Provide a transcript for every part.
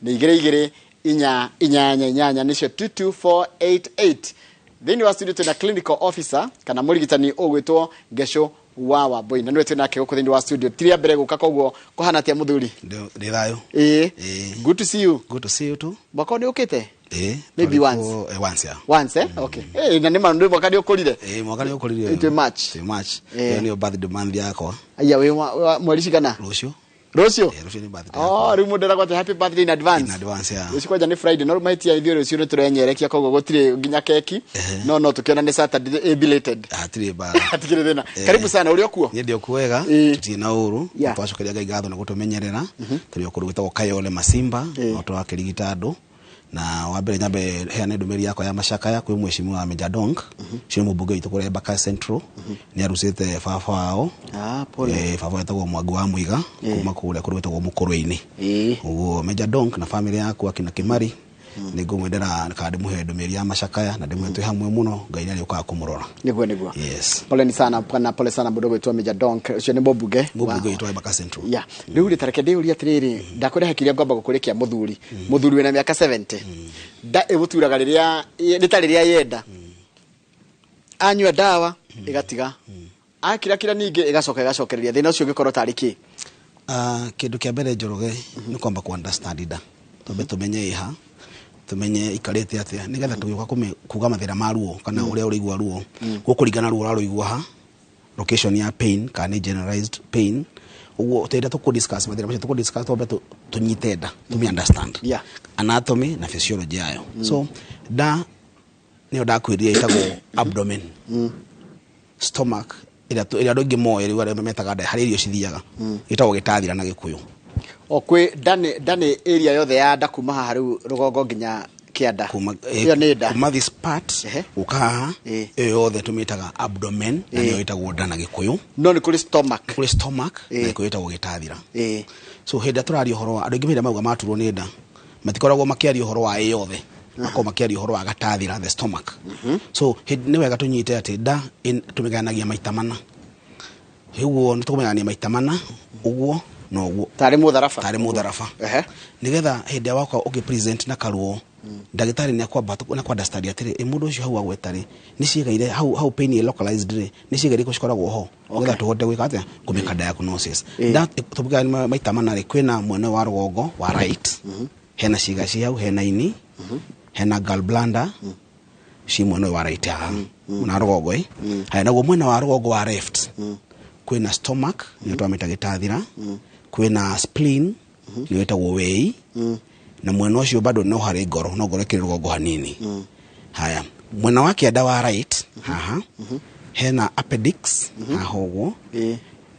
Nĩ 2 2 4 8 8, nĩcio 22488. Thĩinĩ wa studio twĩna clinical officer kana mũrigitani ũgwĩtwo Ngeco wa Wambui, na nĩwe twĩ nake gũkũ thĩinĩ wa studio. Ti rĩa mbere gũka, koguo kũhana atĩa, mũthuri? Ndĩ thayũ. Ĩĩ. Ĩĩ. Good to see you. Good to see you too. Mwaka ũyũ nĩ ũkĩte? Ĩĩ. Maybe twarĩ once. kuo, once, yeah. Once, eh? Okay. Na nĩ ma nĩ mwaka nĩ ũkũrire. Ĩĩ, mwaka nĩ ũkũrire. Twĩ March. Twĩ March. Ĩĩ. Ĩyo nĩyo birthday month yakwa. Aya, wĩ mweri cigana? Rũciũ. Rũciũ? Ĩĩ, rũciũ nĩ birthday Oh, yakwa. rĩu mũndũ eragwo atĩ happy birthday in advance. In advance, yeah. Rũciũ kwanja nĩ Friday, no rĩu mahĩtia ithuĩ rũciũ nĩ tũrenyerekia, koguo gũtirĩ nginya keki. No tũkĩona nĩ Saturday, belated. Hatirĩ mbara. Hatikĩrĩ thĩna. Ĩĩ. Karibu sana, ũrĩ o kuo? Niĩ ndĩ o kuo wega. Ĩĩ. Tũtirĩ na ũru. Twacokeria Ngai ngatho nĩ gũtũmenyerera. Tũrĩ o kũndũ gwĩtagwo Kayole Masimba. Ĩĩ. No tũrakĩrigita andũ. Na wa mbere nyambe heane ndũmĩrĩri yakwa ya macakaya kwĩ mheshimiwa Mejja Donk, ũcio nĩ mũmbunge witũ kũrĩa Embakasi Central. Nĩ arucĩte baba wao. Ah, pole. Baba wetagwo Mwangi wa Mũiga kuma kũrĩa kũndũ gwĩtagwo Mũkũrwe-inĩ. Ũguo Mejja Donk na family yaku akina Kĩmari, nĩ ngũmwendera kana ndĩmũhe ndũmĩrĩri ya macakaya na ndĩmwĩre twĩ hamwe mũno. Ngai nĩ arĩũkaga kũmũrora. Nĩguo. Yes. Poleni sana na pole sana mũndũ gwĩtwo Mejja Donk, ũcio nĩ mũmbunge. Mũmbunge witũ wa Embakasi Central. Ya, rĩu rĩ, tareke ndĩũrie atĩrĩrĩ, ndakũrehe kĩrĩa ngwamba gũkũrĩkia. Mũthuri wĩna mĩaka 70, nda ĩgũturaga rĩrĩa nĩ ta rĩrĩa yenda, anyua ndawa ĩgatiga, akirakira ningĩ ĩgacoka ĩgacokereria. Thĩna ũcio ũngĩkorwo tarĩ kĩ? Ah, kĩndũ kĩa mbere, Njoroge, nĩ kwamba ku understand nda, twambe tũmenye ĩha, tũmenye ikarĩte atĩa, nĩgetha tũgĩũka kuga mathĩna ma ruo kana ũrĩa ũraigua ruo, gũkũringana ruo ũrarũigua ha, location ya pain kana nĩ generalized pain. Ũguo tũrĩa tũkũ discuss mathĩna macio tũkũ discuss, twambe tũnyite nda, tũmi understand anatomy na physiology yayo. So nda nĩyo ndakwĩrire ĩtagwo abdomen. Stomach ĩrĩa andũ aingĩ moĩ rĩu, arĩa metaga nda harĩa irio cithiaga, ĩtagwo gĩtathira na Gĩkũyũ. O kwĩ nda nĩ area yothe ya nda, kuma haha rĩu rũgongo nginya kĩanda? Kuma Ĩyo nĩ nda? Kuma this part gũka haha, ĩyo yothe tũmĩtaga abdomen na nĩyo ĩtagwo nda na Gĩkũyũ. No nĩ kũrĩ stomach? Kũrĩ stomach na Gĩkũyũ ĩtagwo gĩtathira. So hĩndĩ ĩrĩa tũraria ũhoro wa andũ aingĩ, hĩndĩ ĩrĩa mauga maturwo nĩ nda, matikoragwo makĩaria ũhoro wa ĩ yothe, makoragwo makĩaria ũhoro wa gatathira, the stomach. So hĩndĩ nĩ wega tũnyite atĩ nda tũmĩgayanagia maita mana. Ũguo nĩ tũkũmĩgayania maita mana, ũguo na ũguo. Tarĩ mũtharaba. Tarĩ mũtharaba. Nĩgetha hĩndĩ ĩrĩa wakorwo ũkĩ present na karuo, ndagĩtarĩ nĩ akwamba nĩ akũ understand atĩrĩ, ĩ mũndũ ũcio hau agweta rĩ, nĩ ciĩga iria hau pain ĩ localized rĩ, nĩ ciĩga irĩkũ cikoragwo ho, nĩgetha tũhote gwĩka atĩa, kũmĩka diagnosis. Nda tũmĩgayania maita mana rĩ, kwĩna mwena wa rũgongo wa right, hena ciĩga ci hau, hena ini, hena gallbladder, ci mwena ũyũ wa right haha, mwena wa rũgongo. Ĩ haya, naguo mwena wa rũgongo wa left kwĩna stomach, nĩyo twamĩta gĩtathira, kwĩna spleen, nĩyo ĩtagwo wei, na mwena ũcio bado no harĩ ngoro, no ngoro ĩkĩrĩ rũgongo hanini. Haya, mwena wa kĩanda wa right haha hena appendix haha ũguo,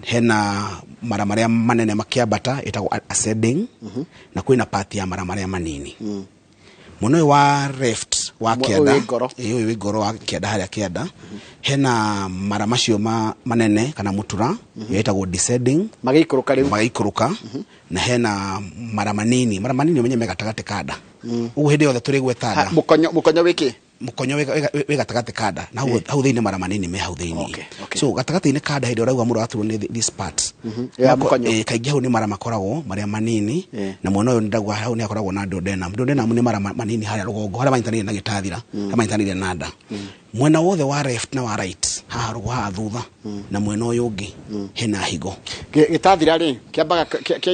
hena mara marĩa manene makĩambata, ĩtagwo ascending, na kwĩna part ya mara marĩa manini. Mwena ũyũ wa left wa Ũyũ kĩanda wĩ ngoro. Ĩĩ, ũyũ wĩ ngoro wa kĩanda, harĩa kĩanda hena mara macio manene kana mũtura, ĩyo ĩtagwo descending. Magĩikũrũka rĩu. Magaikũrũka, na hena mara manini. Mara manini ũmenye me gatagatĩ ka nda. Ũguo hĩndĩ yothe tũrĩgweta nda, Mũkonyo wĩkĩ? Mũkonyo wĩ gatagatĩ ka nda, na hau thĩinĩ mara manini me hau thĩinĩ. Okay. So gatagatĩ-inĩ ka nda, hĩndĩ ĩrĩa ũrauga mũndũ araturwo nĩ this part, Ya mũkonyo. Kaingĩ hau nĩ mara makoragwo marĩa manini. Na mwena ũyũ ndauga hau nĩ hakoragwo na duodenum. Duodenum nĩ mara manini harĩa rũgongo, harĩa manyitanĩire na gĩtathira, harĩa manyitanĩire na nda. Mwena wothe wa left na wa right haha rũgo haha thutha, na mwena ũyũ ũngĩ hena higo. Gĩtathira rĩ, kĩambaga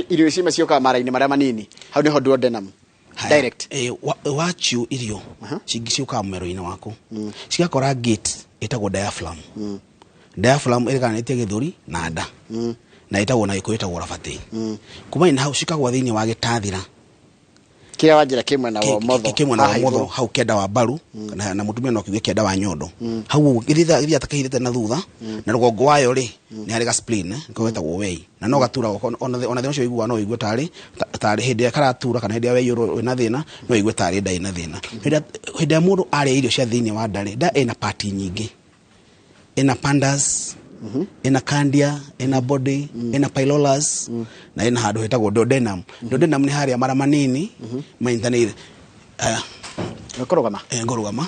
irio cimwe ciũkaga mara-inĩ marĩa manini, hau nĩho duodenum? Haya, Direct. Wachiu irio ciũkaga mũmero-inĩ waku, cigakora gate ĩtagwo diaphragm. Diaphragm ĩreganĩtie gĩthũri na nda, na ĩtagwo na Gĩkũyũ ĩtagwo rabatĩ. Kuma na hau cikagwa thĩinĩ wa gĩtathira. Kĩrĩa wanjĩra kĩ mwena wa ũmotho? Kĩ mwena wa haha ũmotho igũrũ. Hau kĩanda wa mbaru, na mũtumia no kiuge kĩanda wa nyondo hau ũguo, gĩthiaga ta kĩhithĩte na thutha, na rũgongo wayo rĩ nĩ harĩ ga spleen, nĩko getagwo wei, na no gatura ona thĩna ũcio ũiguaga, no ũigue tarĩ hĩndĩ ĩrĩa karatura kana hĩndĩ ĩrĩa wei wĩna thĩna, no ũigue tarĩ nda ĩna thĩna. Hĩndĩ ĩrĩa mũndũ arĩa irio cia thĩinĩ wa nda rĩ, nda ĩna part nyingĩ, ĩna fundus, ĩna cardia, ĩna body, ĩna pylorus, na ĩna handũ hetagwo duodenum. Duodenum nĩ harĩa mara manini manyitanĩire. Aya. Ũkũrũgama? Ngũrũgama.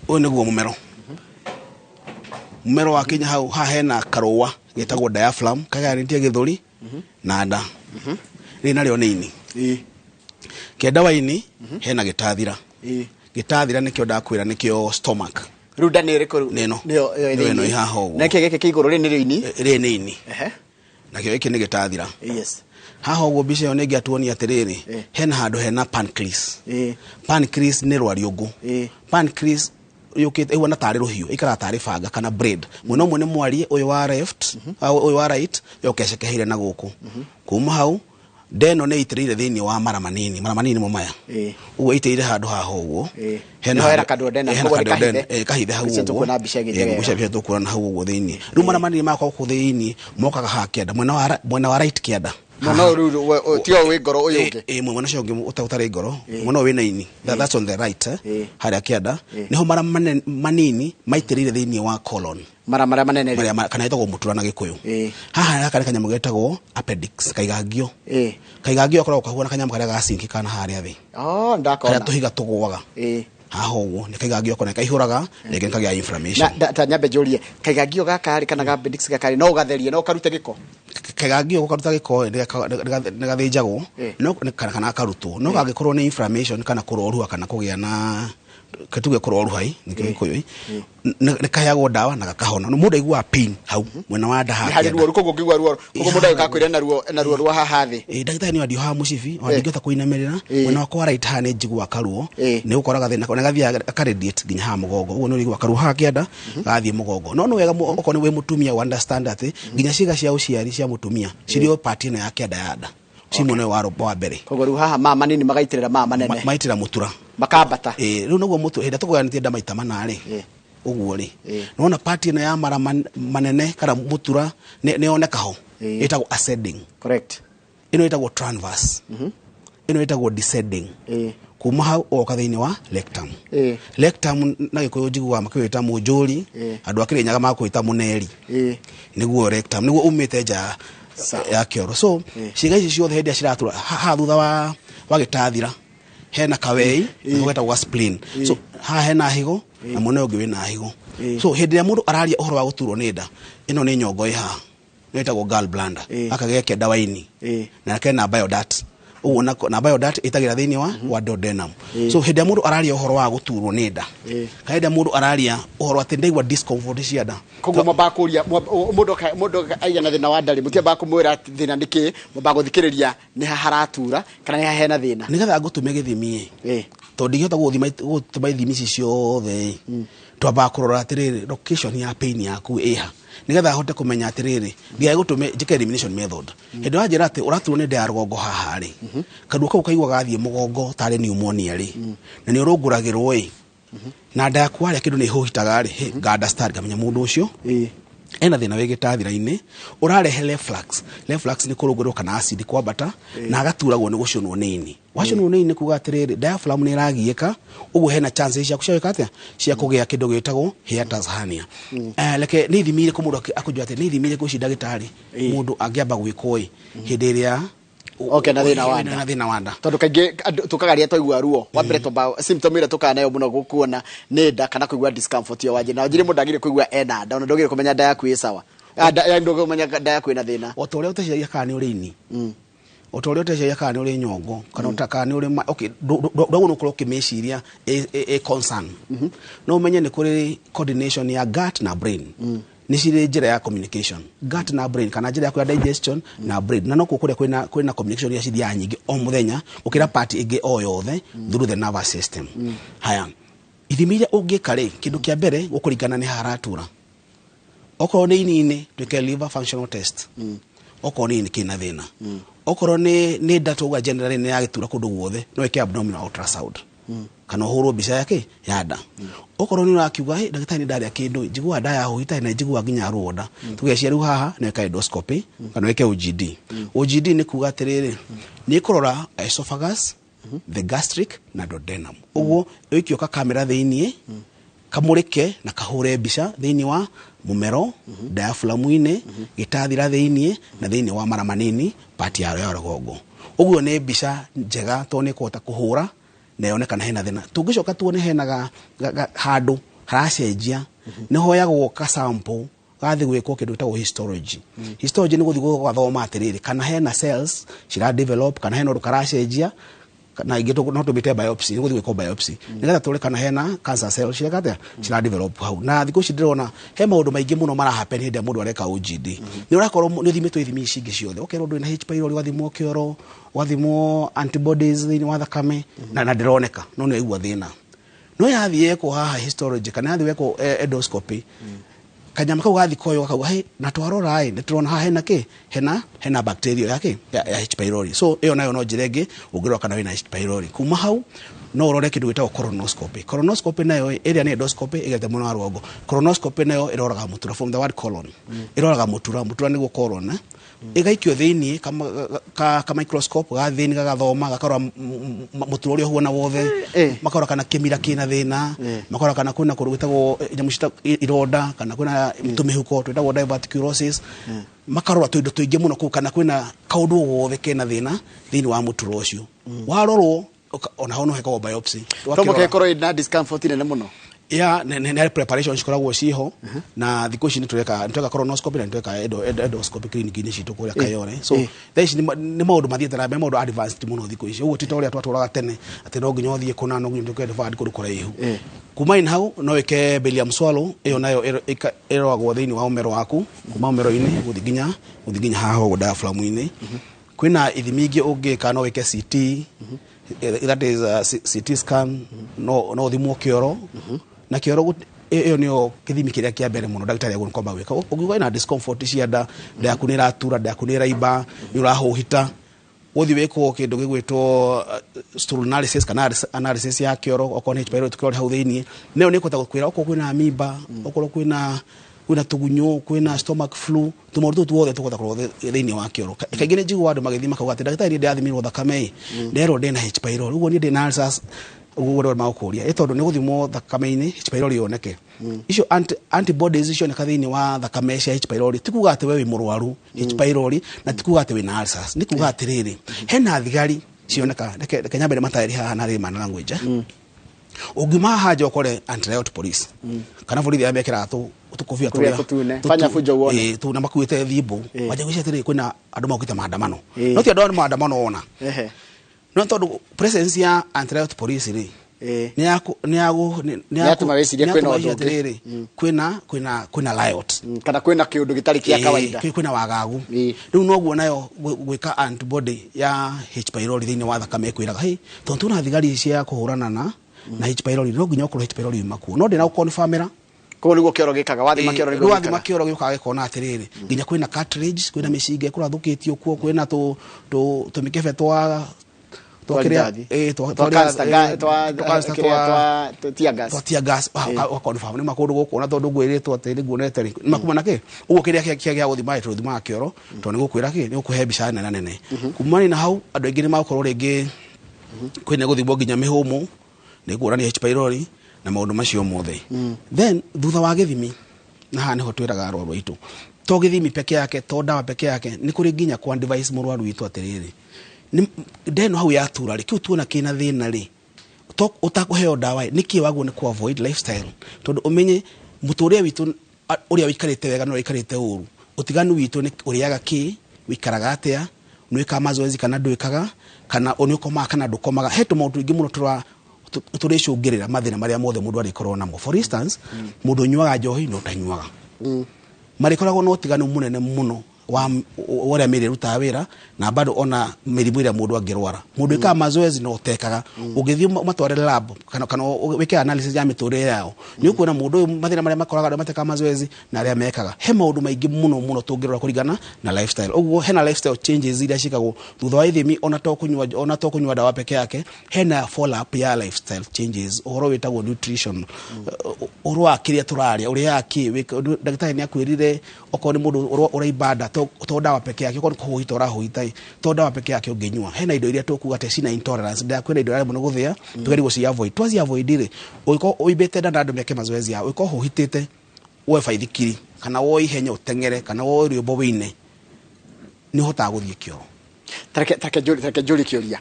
Ũyũ nĩguo mũmero. Mũmero wakinya hau, haha hena karũa getagwo diaphragm, kagayanĩtie gĩthũri na nda. Rĩrĩ narĩo nĩ ini. Kĩanda wa ini hena gĩtathira. Gĩtathira nĩkĩo ndakwĩra nĩkĩo stomach. Rĩu nda nĩ ĩrĩkũ rĩu? Nĩ ĩno. Nĩyo ĩyo Nĩyo ĩno thĩinĩ. ĩ haha ũguo. Na kĩ gĩkĩ kĩ igũrũ rĩ nĩ rĩo ini? Rĩrĩ nĩ ini. Nakĩo gĩkĩ nĩ gĩtathira. Haha ũguo mbica ĩyo nĩ ĩngĩatuonia atĩrĩrĩ, hena handũ hena pancreas. Pancreas nĩ rwariũngũ. Pancreas yũkĩte ĩhuana tarĩ rũhiũ, ĩikaraga tarĩ banga kana blade. Mwena ũmwe nĩ mwarie, ũyũ wa left, ũyũ wa right, yoka ĩcekeheire na gũkũ. Kuma hau nda ĩno nĩ ĩitĩrĩire thĩinĩ wa mara manini, mara manini nĩmo maya. Ũguo ĩitĩrĩire handũ haha ũguo. Hena Nĩho hena handũ- kaduodenum, hena koguo nĩ kaduodenum, kahithe. kahithe hau Mbica ũguo. tũkuona mbica ĩngĩ njega. Mbica mbica tũkuona hau ũguo thĩinĩ. Rĩu mara manini makwa gũkũ thĩinĩ mokaga haha kĩanda, mwena wa right kĩanda. Mwena ũyũ rĩu ti ũyũ wĩ ngoro, ũyũ ũngĩ. Mwena ũcio ũngĩ ũtarĩ ngoro, mwena ũyũ wĩna ini. That's on the right, harĩa kĩanda. Nĩho mara manini maitĩrĩire thĩinĩ wa colon. Mara marĩa manene rĩ. Marĩa kana ĩtagwo mũtura na Gĩkũyũ. Haha gaka nĩ kanyamũ getagwo appendix, kaigangio. Kaigangio gakoragwo kahuana kanyamũ karĩa ga sink kana harĩa thĩ. Oh, ndakona. Karĩa tũhiga tũgũaga. Haha ũguo nĩ kaigangio kona kaihũraga, rĩngĩ nĩ kagĩa inflammation. Na, ta nyambe njũrie, kaigangio gaka rĩ kana ga appendix gaka rĩ, no ũgatherie, no ũkarute gĩko? Kaigangio gũkaruta gĩko nĩ gathĩnjagwo, no nĩ kana gakarutwo. No kangĩkorwo nĩ inflammation kana kũroruha kana kũgĩa na tuge kũroruha ĩ, nĩkĩo Gĩkũyũ ĩ, nĩ kaheagwo ndawa na gakahona. No mũndũ aiguaga pain hau mwena wa nda Nĩ harĩ hake. ruo, koguo ũngĩigua ruo, koguo mũndũ agĩũka akwĩre na ruo rwa haha thĩ. Ndagĩtarĩ nĩ andiohaga mũcibi, ona ndingĩhota kũinamĩrĩra. Mwena wakwa wa right haha nĩ njiguaga karuo. Nĩ gũkoraga thĩna, nĩ gathiaga gakaradiate nginya haha mũgongo. Ũguo nĩ ũrĩiguaga karuo haha kĩanda, gathiĩ mũgongo. No nĩ wega okorwo nĩ wĩ mũtumia ũ understand atĩ nginya ciĩga cia ũciari cia mũtumia cirĩ o part ĩno ya kĩanda ya nda. Ci mwena ũyũ wa rũmba wa mbere. Koguo rĩu haha maya manini magaitĩrĩra maya manene. Maitĩrĩra mũtura. Makambata. Rĩu nĩguo mũtu, hĩndĩ ĩrĩa tũkũgayanĩtie nda maita mana rĩ, ũguo rĩ. Nĩwona part ĩno ya mara manene kana mũtura nĩ yoneka ho. Ĩtagwo ascending. Ĩno ĩtagwo transverse. Ĩno ĩtagwo descending. Kuma hau ũgoka thĩinĩ wa rectum. Rectum na Gĩkũyũ njiguaga makĩwĩta mũnjũri, andũ a Kĩrĩnyaga makwĩta mũneri. Nĩguo rectum, nĩguo umĩte nja ya kĩoro. So, ciĩga ici ciothe hĩndĩ ĩrĩa ciratura, haha thutha wa gĩtathira, hena kawei, nĩko getagwo ga spleen. So, haha hena higo, na mwena ũyũ ũngĩ wĩna higo. So, hĩndĩ ĩrĩa mũndũ araria ũhoro wa gũturwo nĩ nda, ĩno nĩ nyongo ĩ haha. Ĩno ĩtagwo gallbladder. Gaka ge kĩanda wa ini. Na kena bile duct. Ũguo na bile duct ĩtagĩra thĩinĩ wa duodenum. So, hĩndĩ ĩrĩa mũndũ araria ũhoro wa gũturwo nĩ nda, kana hĩndĩ ĩrĩa mũndũ araria ũhoro atĩ ndaigua discomfort cia nda. Koguo mwambaga kũria, mũndũ aiga na thĩna wa nda rĩ, mũtiambaga kũmwĩra atĩ thĩna nĩ kĩ, mwambaga gũthikĩrĩria nĩ ha haratura kana nĩ ha hena thĩna. Nĩgetha ngũtũme gĩthimi ĩ, tondũ ndingĩhota gũtũma ithimi ici ciothe ĩ, twambaga kũrora atĩrĩrĩ, location ya pain yaku ĩha. Nĩgetha ahote kũmenya atĩrĩrĩ, ndigagũtũme njĩke elimination method. Hĩndĩ ĩrĩa wanjĩra atĩ ũraturwo nĩ nda ya rũgongo haha rĩ, karuo kau kaigua gathiĩ mũgongo tarĩ pneumonia rĩ, na nĩ ũrũngũragĩrwo ĩ, na nda yaku warĩa kĩndũ nĩ ĩhũhitaga rĩ, hĩ, nga understand, ngamenya mũndũ ũcio ena thĩna wĩ gĩtathira-inĩ, ũrarehe reflux. Reflux nĩ kũrũngũrĩrwo kana acid kwambata, na agaturagwo nĩ gũcũnwo nĩ ini. Wacũnwo nĩ ini kuga atĩrĩrĩ, diaphragm nĩ ĩragiĩka, ũguo hena chances ciaku cia gwĩka atĩa? Cia kũgĩa kĩndũ gĩtagwo hiatus hernia. Reke nĩ ithimi irĩkũ mũndũ akũnjũra atĩ nĩ ithimi irĩkũ ici ndagĩtarĩ mũndũ angĩamba gwĩkwo ĩ, hĩndĩ ĩrĩa Okay, na thĩna wa nda. na thĩna wa nda. Tondũ kaingĩ andũ tũkaga rĩrĩa twaigua ruo, wa mbere twamba symptom ĩrĩa tũkaga nayo mũno gũkuona nĩ nda kana kũigua discomfort ya wanjĩ. Na njĩrĩ mũndũ agĩrĩire kũigua ena nda, ona ndũgĩrĩire kũmenya nda yaku ĩ sawa. Nda, ya, ndũgĩrĩire kũmenya nda yaku ĩna thĩna. O ta ũrĩa ũteciragia kana nĩ ũrĩ ini. O ta ũrĩa ũteciragia kana nĩ ũrĩ nyongo, kana kana nĩ ũrĩ ma-, okay, ndũguo nĩ ũkorwo ũkĩmĩciria ĩ concern. No ũmenye nĩ kũrĩ coordination ya gut na brain. Nĩ cirĩ njĩra ya communication. Gut na brain, kana njĩra yaku ya digestion na brain. Na no kuo kũrĩa kwĩna communication iria cithiaga nyingĩ o mũthenya, gũkĩra part ĩngĩ o yothe, through the nervous system. Haya, ithimi iria ũngĩka rĩ, kĩndũ kĩa mbere gũkũringana nĩ haratura. Okorwo nĩ ini-inĩ, twĩke liver functional test. Okorwo nĩ ini kĩna thĩna. Okorwo nĩ nda tũuga generally nĩ yagĩtura kũndũ guothe, no ĩke abdominal ultrasound. Kana ũhũrwo mbica yake ya nda. Okorwo nĩ ũrakiuga, hey, ndagĩtarĩ nĩ ndarĩa kĩndũ, njiguaga nda yahũhita na njiguaga nginya ruo nda. Tũgecia rĩu haha, no ĩka endoscopy, kana ĩke OGD. OGD nĩ kuga atĩrĩrĩ, nĩ ĩkũrora esophagus, the gastric na duodenum. Ũguo ĩikio ka kamera thĩiniĩ, kamũrĩke na kahũre mbica thĩiniĩ wa mũmero, diaphragm-inĩ, gĩtathira thĩiniĩ na thĩiniĩ wa mara manini, part ya rũgongo. Ũguo nĩ mbica njega tondũ nĩ ĩkũhota kũhũra na yone kana hena thĩna. Tũngĩcoka tuone hena handũ haracenjia, nĩ hoyagwo ka sample gathi gwĩkwo kĩndũ gĩtagwo histology. Histology nĩ gũthiĩ gũgathoma atĩrĩrĩ, kana hena cells cira develop, kana hena ũndũ karacenjia Na ingĩ no tũmĩte biopsy, nĩ gũthiĩ gwĩkwo biopsy nĩgetha tũrore kana hena cancer cell cieka atĩa cira develop hau. Na thikũ ici ndĩrona he maũndũ maingĩ mũno mara happen hĩndĩ ĩrĩa mũndũ areka OGD. Nĩ ũrakorwo nĩ ũthimĩtwo ithimi ici ingĩ ciothe, ũkerwo ndũrĩ na H pylori, ũgathimwo kĩoro, ũgathimwo antibodies thĩinĩ wa thakame, na ndĩroneka, no nĩ waigua thĩna. No yathiĩ yekwo haha histology kana yathiĩ wekwo endoscopy, kanyama kau gathi koyo gakauga, "Hey, na twarora ĩ nĩ tũrona haha hena kĩ, hena bacteria ya kĩ ya H pylori." So ĩyo nayo no njĩra ĩngĩ ũngĩrora kana wĩna H pylori. Kuma hau no ũrore kĩndũ gĩtagwo colonoscopy. Colonoscopy nayo ĩ, ĩrĩa nĩ endoscopy ĩgete mwena wa rũgongo. Colonoscopy nayo ĩroraga mũtura, from the word colon, ĩroraga mũtura. Mũtura nĩguo colon, eh? Ĩgaikio thĩiniĩ ka microscope ga thĩinĩ, gagathoma, gakarora mũtura ũrĩa ũhuana wothe, makarora kana kĩmira kĩna thĩna, makarora kana kwĩna kũndũ gwĩtagwo nyamũ cita ironda, kana kwĩna tũmĩhuko twĩtagwo diverticulosis, makarora tũindo tũingĩ mũno kũu, kana kwĩna kaũndũ o gothe kena thĩna thĩinĩ wa mũtura ũcio. Warorwo ona ho no hekagwo biopsy. To mũhaka ĩkorwo ĩna discomfort nene mũno? Ya, nĩ preparation cikoragwo ciho, na thikũ ici nĩ tũreka colonoscopy na nĩ tũreka endoscopy clinic-inĩ citũ kũrĩa Kayole. So thaa ici nĩ maũndũ mathiĩte na mbere, maũndũ advanced mũno thikũ ici. Ũguo ti ta ũrĩa twatũraga tene atĩ no nginya ũthiĩ kũna, no nginya ũtuĩke referred kũndũ kũraihu. Kuma in hau no ĩke barium swallow. Ĩyo nayo ĩroragwo thĩinĩ wa ũmero waku, kuma ũmero-inĩ gũthiĩ nginya haha ũguo diaphragm-inĩ. Kwĩna ithimi ingĩ ũngĩka, no wĩke CT, that is CT scan, no ũthimwo kĩoro na kĩoro. Ĩyo nĩyo kĩthimi kĩrĩa kĩa mbere mũno ndagĩtarĩ agũrũ kwamba gwĩka ũngiuga ĩna discomfort cia nda, nda yaku nĩ ĩratura, nda yaku nĩ ĩraimba, nĩ ũrahũhita, gũthiĩ wĩkwo kĩndũ gĩgwĩtwo stool analysis kana analysis ya kĩoro, okorwo nĩ H pylori tũkĩrore hau thĩiniĩ. Nayo nĩ ĩkũhota gũkwĩra okorwo kwĩna amoeba, okorwo kwĩna tũgunyũ, kwĩna stomach flu, tũmaũndũ tũu tuothe tũkũhota kũrorwo thĩinĩ wa kĩoro. Kaingĩ nĩ njiguaga andũ magĩthiĩ makauga atĩ, "Ndagĩtarĩ, niĩ ndĩrathimirwo thakame ĩ, nderwo ndĩna H pylori, ũguo niĩ ndĩna ulcers." Ũguo ũrĩa magũkũria ĩ tondũ nĩ gũthimwo thakame-inĩ H pylori yoneke. Icio antibodies cioneka thĩinĩ wa thakame cia H pylori, ti kuga atĩ we wĩ mũrwaru H pylori, na ti kuga atĩ wĩna ulcers. Nĩ kuga atĩrĩrĩ, hena thigari cioneka. Reke nyambe ndĩmatarĩrie haha na layman language, eh. Ũngiuma haha nja ũkore anti-riot police kana borithi arĩa mekĩraga tũkũbia Tũkũbia tũrĩa tũtune. Fanya fujo uone. Na makuĩte thimbũ, wanjia gwĩciria atĩrĩrĩ, kwĩna andũ maũkĩte maandamano. No ti andũ a maandamano ona, no tondũ presence ya anti-riot police rĩ, nĩ Nĩ yatũma wĩcirie nĩ kwĩna yatũma ũndũ wĩcirie ũngĩ. atĩrĩrĩ, kwĩna riot. Kana kwĩna kĩũndũ gĩtarĩ kĩa kawaida. Kwĩna wagagu. Rĩu noguo nayo gwĩka antibody ya H pylori thĩinĩ wa thakame ĩkwĩraga, "Hey, tondũ tuna thigari cia kũhũrana na H pylori, no nginya ũkorwo H pylori yuma kuo." No ndĩna gũconfirmĩra. Koguo nĩguo kĩoro gĩkaga, wathima kĩoro nĩguo Rĩu wathima gĩkaga. Kĩoro gĩũkaga gĩkona atĩrĩrĩ, nginya kwĩna cartridge, kwĩna mĩcinga ĩkũrathũkĩtio kuo, kwĩna tũmĩkebe twa Twa kĩrĩa rithathi. Twa twa canister, kĩrĩa, twa tear gas. Twa tear gas. Wa confirm nĩ makũndũ gũkũ, na tondũ ngwĩrĩtwo atĩ nĩ nguonete rĩ, nĩ makuma na kĩ ũguo kĩrĩa kĩa gũthima rĩ, tũthimaga kĩoro tondũ nĩ gũkwĩra kĩ, nĩ gũkũhe mbica nene nene. Kumania na hau andũ aingĩ nĩ magũkorwo rĩngĩ kwĩna gũthimwo nginya mĩhũmũ, nĩ kuonania H pylori na maũndũ macio mothe. Then thutha wa gĩthimi, na haha nĩho twĩraga arwaru aitũ, to gĩthimi peke yake, to ndawa peke yake, nĩ kũrĩ nginya kwa advice mũrwaru witũ atĩrĩrĩ, nĩ ndeno hau yatura rĩ, kĩu tuona kĩna thĩna rĩ, to ũtakũheo ndawa ĩ, nĩkĩ wagwo nĩ ku avoid lifestyle, tondũ ũmenye mũtũrĩre witũ ũrĩa ũikarĩte wega na ũrĩa ũikarĩte ũru, ũtiganu witũ nĩ ũrĩaga kĩ, ũikaraga atĩa, nĩ wĩkaga mazoezi kana ndwĩkaga, kana nĩ ũkomaga kana ndũkomaga. He tũmaũndũ tũingĩ mũno tũrĩcũngĩrĩra mathĩna marĩa mothe mũndũ arĩkorwo namo. For instance, mũndũ ũnyuaga njohi na ũtanyuaga marĩkoragwo na ũtiganu mũnene mũno wa ũrĩa mĩĩrĩ ĩrutaga wĩra, na bado ona mĩrimũ ĩrĩa mũndũ angĩrwara. Mũndũ wĩkaga mazoezi na ũtekaga, ũngĩthiĩ ũmatware lab kana wĩke analysis ya mĩtũrĩre yao, nĩ ũkuona mũndũ ũyũ mathĩna marĩa makoraga arĩa matekaga mazoezi na arĩa mekaga. He maũndũ maingĩ mũno mũno tũngĩrora kũringana na lifestyle. Ũguo hena lifestyle changes iria ciĩkagwo thutha wa ithimi, ona to kũnyua ndawa peke yake. Hena follow up ya lifestyle changes, ũhoro wĩtagwo nutrition, ũhoro wa kĩrĩa tũrarĩa, ũrĩaga kĩ. Ndagĩtarĩ nĩ akwĩrire okorwo nĩ mũndũ ũraimba nda, to ndawa peke yake, okorwo nĩ kũhũhita ũrahũhita ĩ, to ndawa peke yake ũngĩnyua. Hena indo iria tũkuga atĩ cina intolerance nda, kwĩna indo iraremwo nĩ gũthĩa, tũgerie gũci avoid. Twaci avoid rĩ, ũngĩkorwo ũimbĩte nda na andũ meke mazoezi yao, ũngĩkorwo ũhũhitĩte, woe baithikiri kana woe ihenya ũteng'ere kana woe rwĩmbo wĩine, nĩ ũhotaga gũthiĩ kĩoro. Tareke njũrie kĩũria.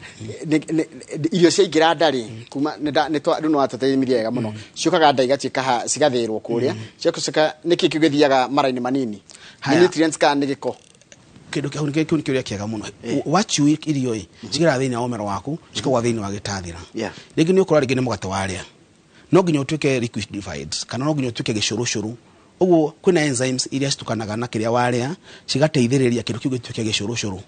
Irio ciaingĩra nda rĩ, kuma rĩu nĩ watũteithia wega mũno, ciũkaga nda igatuĩka cigathĩrwo kũrĩa, cigacoka nĩkĩ kĩu gĩthiaga mara-inĩ manini? Nĩ Haya. nutrients kana nĩ gĩko? Kĩndũ kĩu nĩ kĩũria kĩega mũno. Wachiu irio ĩ cigeraga thĩinĩ wa ũmero waku, cikagwa thĩinĩ wa gĩtathira. Rĩngĩ nĩ ũkora rĩngĩ nĩ mũgate warĩa, no nginya ũtuĩke liquidified kana no nginya ũtuĩke gĩcũrũcũrũ. Ũguo kwĩna enzymes iria citukanaga na kĩrĩa warĩa cigateithĩrĩria kĩndũ kĩu gĩtuĩke gĩcũrũcũrũ.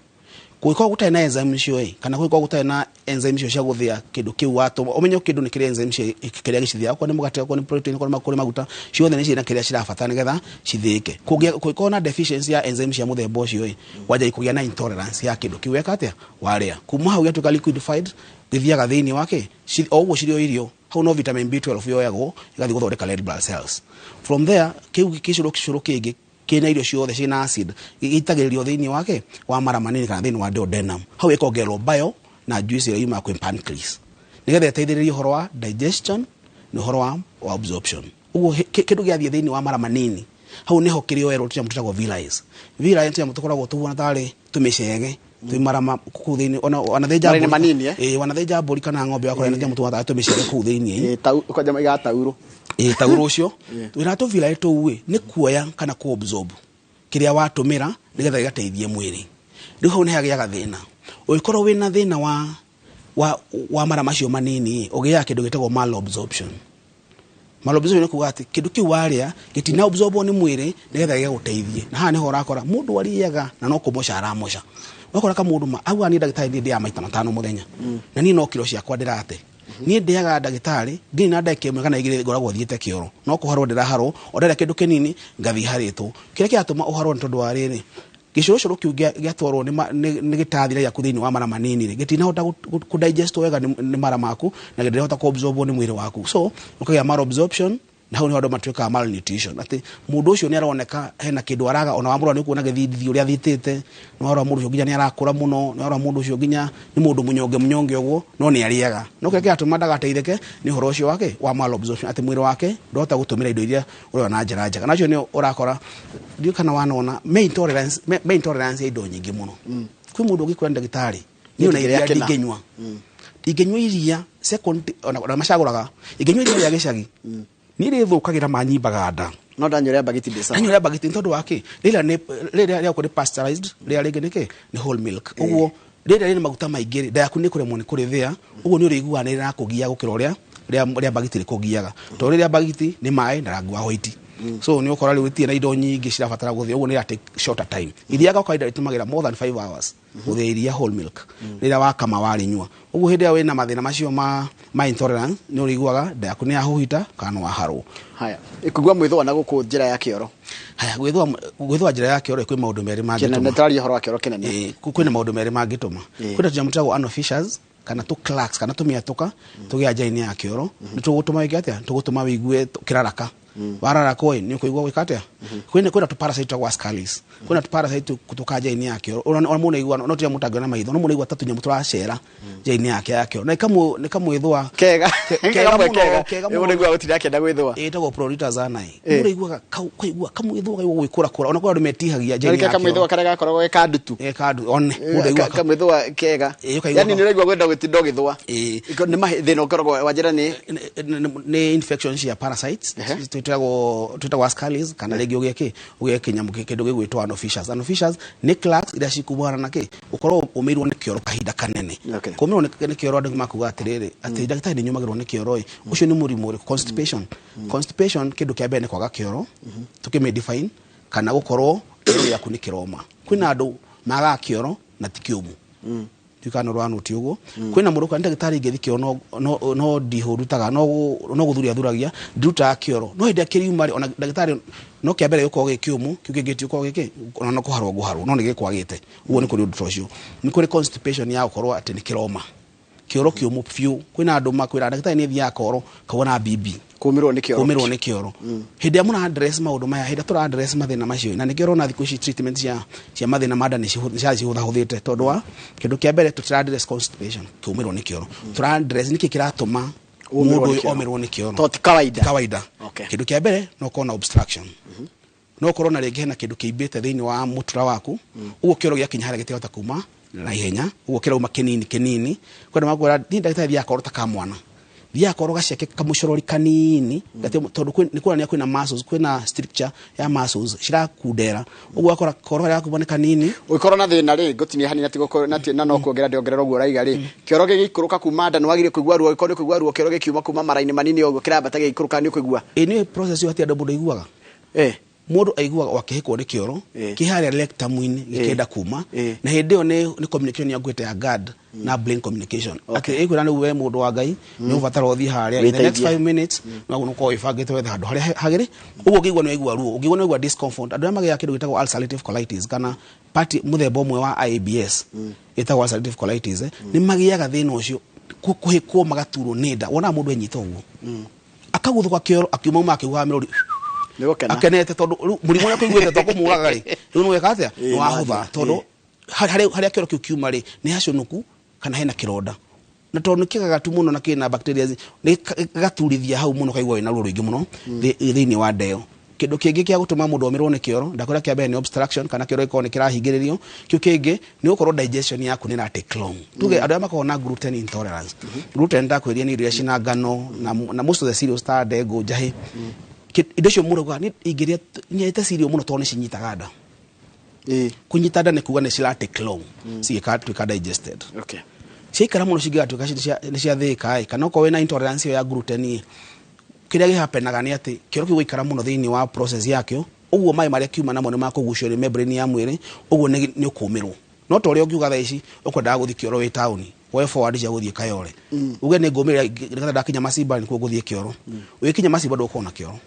Kũngĩkorwo gũtarĩ na enzyme icio ĩ, kana kũngĩkorwo gũtarĩ na enzyme icio cia gũthĩa kĩndũ kĩu watũma, ũmenye kĩndũ nĩ kĩrĩ enzyme cia kĩrĩa gĩcithĩaga, okorwo nĩ mũgate, okorwo nĩ protein, okorwo nĩ kũrĩ maguta, ciothe nĩ cirĩ na kĩrĩa cirabatara nĩgetha cithĩĩke. Kũngĩkorwo na deficiency ya enzyme cia mũthemba ũcio ĩ, wanjagia kũgĩa na intolerance ya kĩndũ kĩu weka atĩa warĩa. Kuma hau gĩatuĩka liquidified, gĩthiaga thĩinĩ wake o ũguo cirĩ o irio. Hau no vitamin B12 yoyagwo ĩgathiĩ gũthondeka red blood cells. From there kĩu gĩcũrũ kĩcũrũ kĩngĩ kĩna irio ciothe ciĩna acid gĩitagĩrĩrio thĩinĩ wake wa mara manini kana thĩinĩ wa duodenum. Hau ĩkongererwo bile na juice ĩrĩa yumaga kwĩ pancreas nĩgetha ĩteithĩrĩrie ũhoro wa digestion na ũhoro wa absorption. Ũguo kĩndũ gĩathiĩ thĩinĩ wa mara manini, hau nĩho kĩrĩoerwo tũnyamũ twĩtagwo villi. Villi nĩ tũnyamũ tũkoragwo tũhuana tarĩ tũmĩcege twĩ marama kũu thĩinĩ, ona thĩnja Marĩ mbũri manini, eh? Ĩĩ, wana thĩnja mbũri kana ng'ombe wakora nĩ tũnyamũ tũhuana tarĩ tũmĩcege kũu thĩinĩ. Ĩ, tau kwanja igataurũ. Ĩ, taurũ ũcio. Wĩna tũvilli tũu ĩ, nĩ kuoya kana kũ absorb kĩrĩa watũmĩra nĩgetha gĩgateithie mwĩrĩ. Rĩu hau nĩ hagĩaga thĩna. Ũngĩkorwo wĩna thĩna wa mara macio manini, ũgĩaga kĩndũ gĩtagwo malabsorption. Malabsorption nĩ kuga atĩ kĩndũ kĩu warĩa gĩtina absorbwo nĩ mwĩrĩ nĩgetha gĩgagũteithie. Na haha nĩho ũrakora mũndũ arĩaga na no kũmoca aramoca. Ũgakora kamũndũ ma auga niĩ ndagĩtarĩ niĩ ndĩaga maita matano mũthenya. Na niĩ no kiro ciakwa ndĩrate. Niĩ ndĩaga ndagĩtarĩ nginya na ndagĩka ĩmwe kana igĩrĩ ngoragwo thiĩte kĩoro. No kũharwo ndĩraharwo, o ndarĩa kĩndũ kĩnini ngathiĩ harĩtwo. Kĩrĩa kĩratũma ũharwo nĩ tondũ wa rĩrĩ, gĩcũrũcũrũ kĩu gĩatwarwo nĩ gĩtathira gĩaku thĩinĩ wa mara manini rĩ, gĩtinahota kũ digest wega nĩ mara maku na gĩtirahota kũ absorbwo nĩ mwĩrĩ waku. So ũkagĩa malabsorption, na hau nĩho andũ matuĩkaga malnutrition, atĩ mũndũ ũcio nĩ aroneka hena kĩndũ araga. Ona wamũrora nĩ ũkuona gĩthithi ũrĩa athitĩte, nĩ warora mũndũ ũcio nginya nĩ arakũra mũno, nĩ warora mũndũ ũcio nginya nĩ mũndũ mũnyonge mũnyonge ũguo, no nĩ arĩaga. No kĩrĩa kĩratũma ndagateithĩke nĩ ũhoro ũcio wake wa malabsorption, atĩ mwĩrĩ wake ndũrahota gũtũmĩra indo iria ũrona na njĩra njega. Na ũcio nĩ ũrakora, ndiũĩ kana wanona, me intolerance, me intolerance ya indo nyingĩ mũno. Kwĩ mũndũ ũngĩkwĩra ndagĩtarĩ, niĩ ona iria Kĩrĩa kĩna. ndingĩnyua. Ingĩnyua iria second, ona macagũraga, ingĩnyua iria rĩa gĩcagi, niĩ rĩthũkagĩra manyimbaga nda. No ndanyua rĩa bagiti ndĩ sawa. Ndanyua rĩa bagiti nĩ tondũ wa kĩ? Rĩrĩa nĩ, rĩrĩa rĩa nĩ pasteurized, rĩrĩa rĩngĩ nĩ kĩ? Nĩ whole milk. Ũguo rĩrĩa rĩna maguta maingĩ rĩ, nda yaku nĩ kũremwo nĩ kũrĩthĩa, ũguo nĩ ũrĩiguaga nĩ rĩrakũgia gũkĩra ũrĩa rĩa bagiti rĩkũgiaga. Tondũ rĩrĩa bagiti nĩ maĩ na rangi wa white. So nĩ ũkora rĩu rĩtirĩ na indo nyingĩ cirabatara gũthĩa, ũguo nĩ rĩra take shorter time. Iria gwa kawaida rĩtũmagĩra more than 5 hours gũthĩa iria whole milk rĩrĩa wakama warĩnyua. Ũguo hĩndĩ ĩrĩa wĩna mathĩna macio ma intolerance, nĩ ũrĩiguaga nda yaku nĩ yahuhita kana nĩ waharwo. Haya, ĩkũigua mwĩthũa na gũkũ njĩra ya kĩoro. Haya, gwĩthũa njĩra ya kĩoro kwĩ maũndũ merĩ mangĩtũma. Kĩnene, tũraria ũhoro wa kĩoro kĩnene. Ĩĩ, kwĩna maũndũ merĩ mangĩtũma. Kwĩna tũnyamũ twĩtagwo anal fissures kana tũ clerks kana tũmĩatũka tũgĩa njĩra-inĩ ya kĩoro. Nĩ tũgũtũma wĩke atĩa? Tũgũtũma wĩigue kĩraraka. Wararaka ĩ, nĩ ũkũigua gwĩka atĩa? Kwĩna tũ parasite twĩtagwo ascaris. Kwĩna tũ parasite tũka njĩra-inĩ ya kĩoro. Ona mũndũ aigua, no tũnyamũ mũtangĩona maitho, no mũndũ aigua ta tũnyamũ tũracera njĩra-inĩ yake ya kĩoro. Na ĩkamwĩthũa. Kega. Kega Kamwe mũno, kega. kega Mũndũ mũno. aiguaga gũtirĩ akĩenda gwĩthũa. Ĩtagwo pruritus ani. Mũndũ aiguaga kaigua kamwĩthũa kaigua gwĩkũrakũra. Ona kwĩ andũ metihagia njĩra-inĩ Nĩ ya kĩoro. kamwĩthũa karĩa gakoragwo ge kandutu. Ge kandu, one. Mũndũ aiguaga Kamwĩthũa kega. Ĩ, ũkaigua Yaani nĩ ũraigua kwenda gũtinda ũgĩthũa. Ĩ. Nĩ thĩna ũkoragwo wa njĩra nĩ? Nĩ infection cia parasites. Twĩtagwo ascaris, kana rĩngĩ ũgĩe kĩ? Ũgĩe kĩnyamũ kĩndũ gĩgwĩtwo anal fissures. Anal fissures nĩ clerks iria cikumana na kĩ? Ũkorwo ũmĩirwo nĩ kĩoro kahinda kanene. Kũmĩrwo nĩ kĩoro andũ makuga atĩrĩrĩ, atĩ ndagĩtarĩ nĩ nyũmagĩrwo nĩ kĩoro ĩ. Ũcio nĩ mũrimũ ũrĩkũ? Constipation. Constipation kĩndũ kĩa mbere nĩ kwaga kĩoro, tũkĩmĩ define, kana gũkorwo kĩoro gĩaku nĩ kĩroma. Kwĩna andũ magaga kĩoro na ti kĩũmũ. Ndiũĩ kana nĩ ũranũti ũguo. Kwĩna mũndũ ũkona ndagĩtarĩ ingĩthiĩ kĩoro no ndihũrutaga, no gũthuria thuragia, ndirutaga kĩoro. No hĩndĩ ĩrĩa kĩriuma rĩ, ona ndagĩtarĩ no kĩa mbere gĩkoragwo gĩ kĩũmũ, kĩu kĩngĩ ti gĩkoragwo gĩ kĩ, ona no kũharwo ngũharwo, no nĩ gĩkwagĩte. Ũguo nĩ kũrĩ ũndũ ta ũcio. Nĩ kũrĩ constipation ya gũkorwo atĩ nĩ kĩroma. Kĩoro kĩũmũ biũ. Kwĩna andũ makwĩra ndagĩtarĩ nĩ thiaga koro, kauga na bibi. Kũmĩrwo nĩ kĩoro. Kũmĩrwo nĩ kĩoro. Hĩndĩ ĩrĩa mũra address maũndũ maya, hĩndĩ ĩrĩa tũra address mathĩna macio, na nĩkĩo ũrona thikũ ici treatment cia mathĩna ma nda nĩ cihũthahũthĩte, tondũ wa kĩndũ kĩa mbere tũtira address constipation, kũmĩrwo nĩ kĩoro. Tũra address nĩkĩ kĩratũma Ũmĩrwo mũndũ nĩ ũyũ kĩoro. omĩrwo nĩ kĩoro. Tondũ ti kawaida. Ti kawaida. Kĩndũ kĩa mbere no ũkorwo na obstruction. No ũkorwo na rĩngĩ hena kĩndũ kĩimbĩte thĩinĩ wa mũtura waku, ũguo kĩoro gĩakinya harĩa gĩtirahota kuma na ihenya, ũguo kĩrauma kĩnini kĩnini. Kwenda makwĩra, niĩ ndagĩtarĩ thiaga koro ta ka mwana. Thiaga koro gaceke kamũcorori kanini tondũ nĩ kuonania kwĩna muscles, kwĩna stricture ya muscles cirakundera ũguo akora koro karĩa gakuuma nĩ kanini. Ũngĩkorwo na thĩna rĩ, ngũtinia hanini na no kuongerera ndĩongerera ũguo ũraiga rĩ, kĩoro gĩgĩikũrũka kuma nda nĩ wagĩrĩire kũigua ruo. Ũngĩkorwo nĩ kũigua ruo kĩoro gĩkiuma kuma mara-inĩ manini ũguo kĩrambata gĩgĩikũrũka, nĩ ũkũigua. Ĩ nĩ process ĩyo hatirĩ andũ mũndũ aiguaga. Mũndũ aiguaga wakĩhĩkwo nĩ kĩoro kĩ harĩa rectum-inĩ gĩkĩenda kuma, na hĩndĩ ĩyo nĩ communication ya ngwĩte ya guard na brain communication, atĩ ĩkwĩra nĩ we mũndũ wa Ngai nĩ ũbatara ũthiĩ harĩa in the next Wĩteithie. 5 minutes, no ũkorwo wĩbangĩte wethe handũ harĩa hagĩrĩ. Ũguo ũngĩigua nĩ waigua ruo, ũngĩigua nĩ waigua discomfort, andũ arĩa magĩaga kĩndũ gĩtagwo ulcerative colitis kana part mũthemba ũmwe wa IBS ĩtagwo ulcerative colitis, nĩ magĩaga thĩna ũcio kũhĩkwo magaturwo nĩ nda. Wonaga mũndũ enyita ũguo akaguthũka kĩoro akiuma uma akĩhuhaga mĩrũri Nĩ gũkena. Akenete tondũ rĩu mũrimũ ũrĩa kũiguĩte to kũmũraga rĩ, rĩu nĩ weka atĩa? Nĩ wahũtha tondũ harĩa kĩoro kĩu kiuma rĩ nĩ hacunuku kana hena kĩronda, na tondũ nĩ kĩgagatu mũno na kĩna bacteria nĩ gĩgaturithia hau mũno, kaigua wĩna ruo rũingĩ mũno thĩinĩ wa ndeo. Kĩndũ kĩngĩ kĩa gũtũma mũndũ omĩrwo nĩ kĩoro, ndakwĩra kĩa mbere nĩ obstruction kana kĩoro gĩkorwo nĩ kĩrahingĩrĩrio. Kĩu kĩngĩ nĩ gũkorwo digestion yaku nĩ ĩra take long. Tuge andũ arĩa makoragwo na gluten intolerance. Gluten ndakwĩria nĩ irio iria cina ngano na most of the cereals ta ndengũ, njahĩ. Indo icio mũndũ augaga, "Niĩ ingĩrĩa nyendete cereal mũno tondũ nĩ cinyitaga nda." Kũnyita nda nĩ kuga nĩ cira take long cigĩkatuĩka digested. Ciaikara mũno cingĩgatuĩka nĩ ciathĩĩka ĩ, kana okorwo wĩna intolerance ĩyo ya gluten ĩ, kĩrĩa gĩhapenaga nĩ atĩ kĩoro kĩu gũikara mũno thĩinĩ wa process yakĩo, ũguo maĩ marĩa kiuma namo nĩ makũgucio nĩ membrane ya mwĩrĩ, ũguo nĩ ũkũmĩrwo. No ta ũrĩa ũngiuga thaa ici ũkwendaga gũthiĩ kĩoro wĩ taũni, woe forward cia gũthiĩ Kayole, uge nĩ ngũmĩrĩra nĩgetha ndakinya Macimba nĩkuo ngũthiĩ kĩoro. Ũgĩkinya Macimba ndũgũkorwo na kĩoro.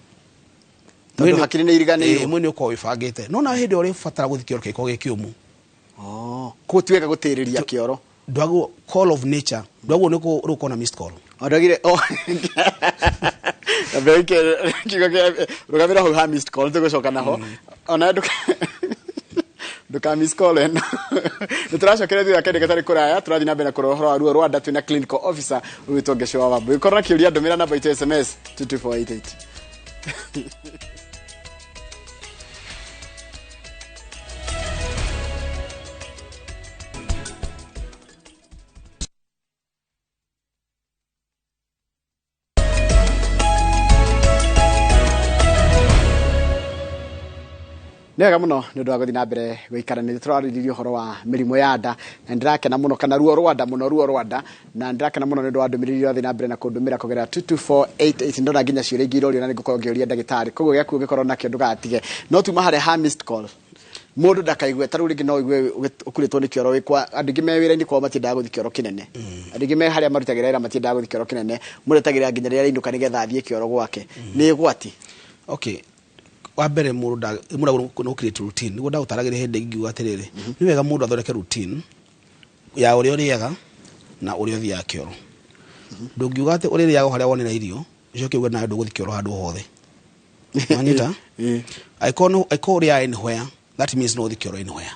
Tondũ hakiri nĩ iriganĩirwo. Ĩĩ, mwĩrĩ nĩ ũkorwo wĩbangĩte, no na hĩndĩ ĩyo ũrĩbatara gũthiĩ kĩoro kĩngĩkorwo gĩ kĩũmũ. Oh, koguo ti wega gũtĩrĩria kĩoro. Ndwagwo call of nature, ndwagwo nĩ ũkorwo na missed call. Ondagire oh mbere kiugo kĩa rũgamĩra hau ha missed call, tũgũcoka naho ona nduka miss call ĩno. Nĩ tũracokera thutha kĩndũ gatarĩ kũraya, tũrathiĩ na mbere na kũrora ũhoro wa ruo rwa nda. Twĩna clinical officer ũgwĩtwo Ngecũ wa Wambui. Ũkorwo na kĩũria, ndũmĩra namba itũ SMS 22488. Nĩ wega mũno nĩ ũndũ wa gũthiĩ na mbere gũikara nĩ tũrarĩrĩria ũhoro wa mĩrimũ ya nda na nĩndĩrakena mũno, kana ruo rwa nda mũno, ruo rwa nda, na nĩndĩrakena mũno nĩ ũndũ wa ndũmĩrĩri iria ũrathiĩ na mbere na kũndũmĩra kũgerera 22488. Ndona nginya ciũria ingĩ irorio na nĩngũkorwo ngĩũria ndagĩtarĩ, koguo gĩaku ũngĩkorwo nakĩo ndũgatige. No tuma harĩa ha missed call, mũndũ ndakaigue ta rĩu rĩngĩ no ũigue ũkurĩtwo nĩ kĩoro wĩ kwa andũ aingĩ me wĩra-inĩ kwao matiendaga gũthiĩ kĩoro kĩnene, andũ aingĩ me harĩa marutagĩra wĩra matiendaga gũthiĩ kĩoro kĩnene, mũndũ etagĩrĩra nginya rĩrĩa arĩinũka nĩgetha athiĩ kĩoro gwake. Nĩ ũgwati? Okay, wa mbere mũndũ mũndũ agĩrĩirwo nĩ create routine. Nĩguo ndagũtaragĩria hĩndĩ ĩngĩ ngiuga atĩrĩrĩ, nĩ wega mũndũ athondeke routine ya ũrĩa ũrĩaga na ũrĩa ũthiaga kĩoro. Ndũngiuga atĩ ũrĩrĩaga o harĩa wonera irio, ũcoke uge nawe ndũgũthiĩ kĩoro handũ hothe. Wanyita? Angĩkorwo angĩkorwo ũrĩaga anywhere, that means no ũthiĩ kĩoro anywhere.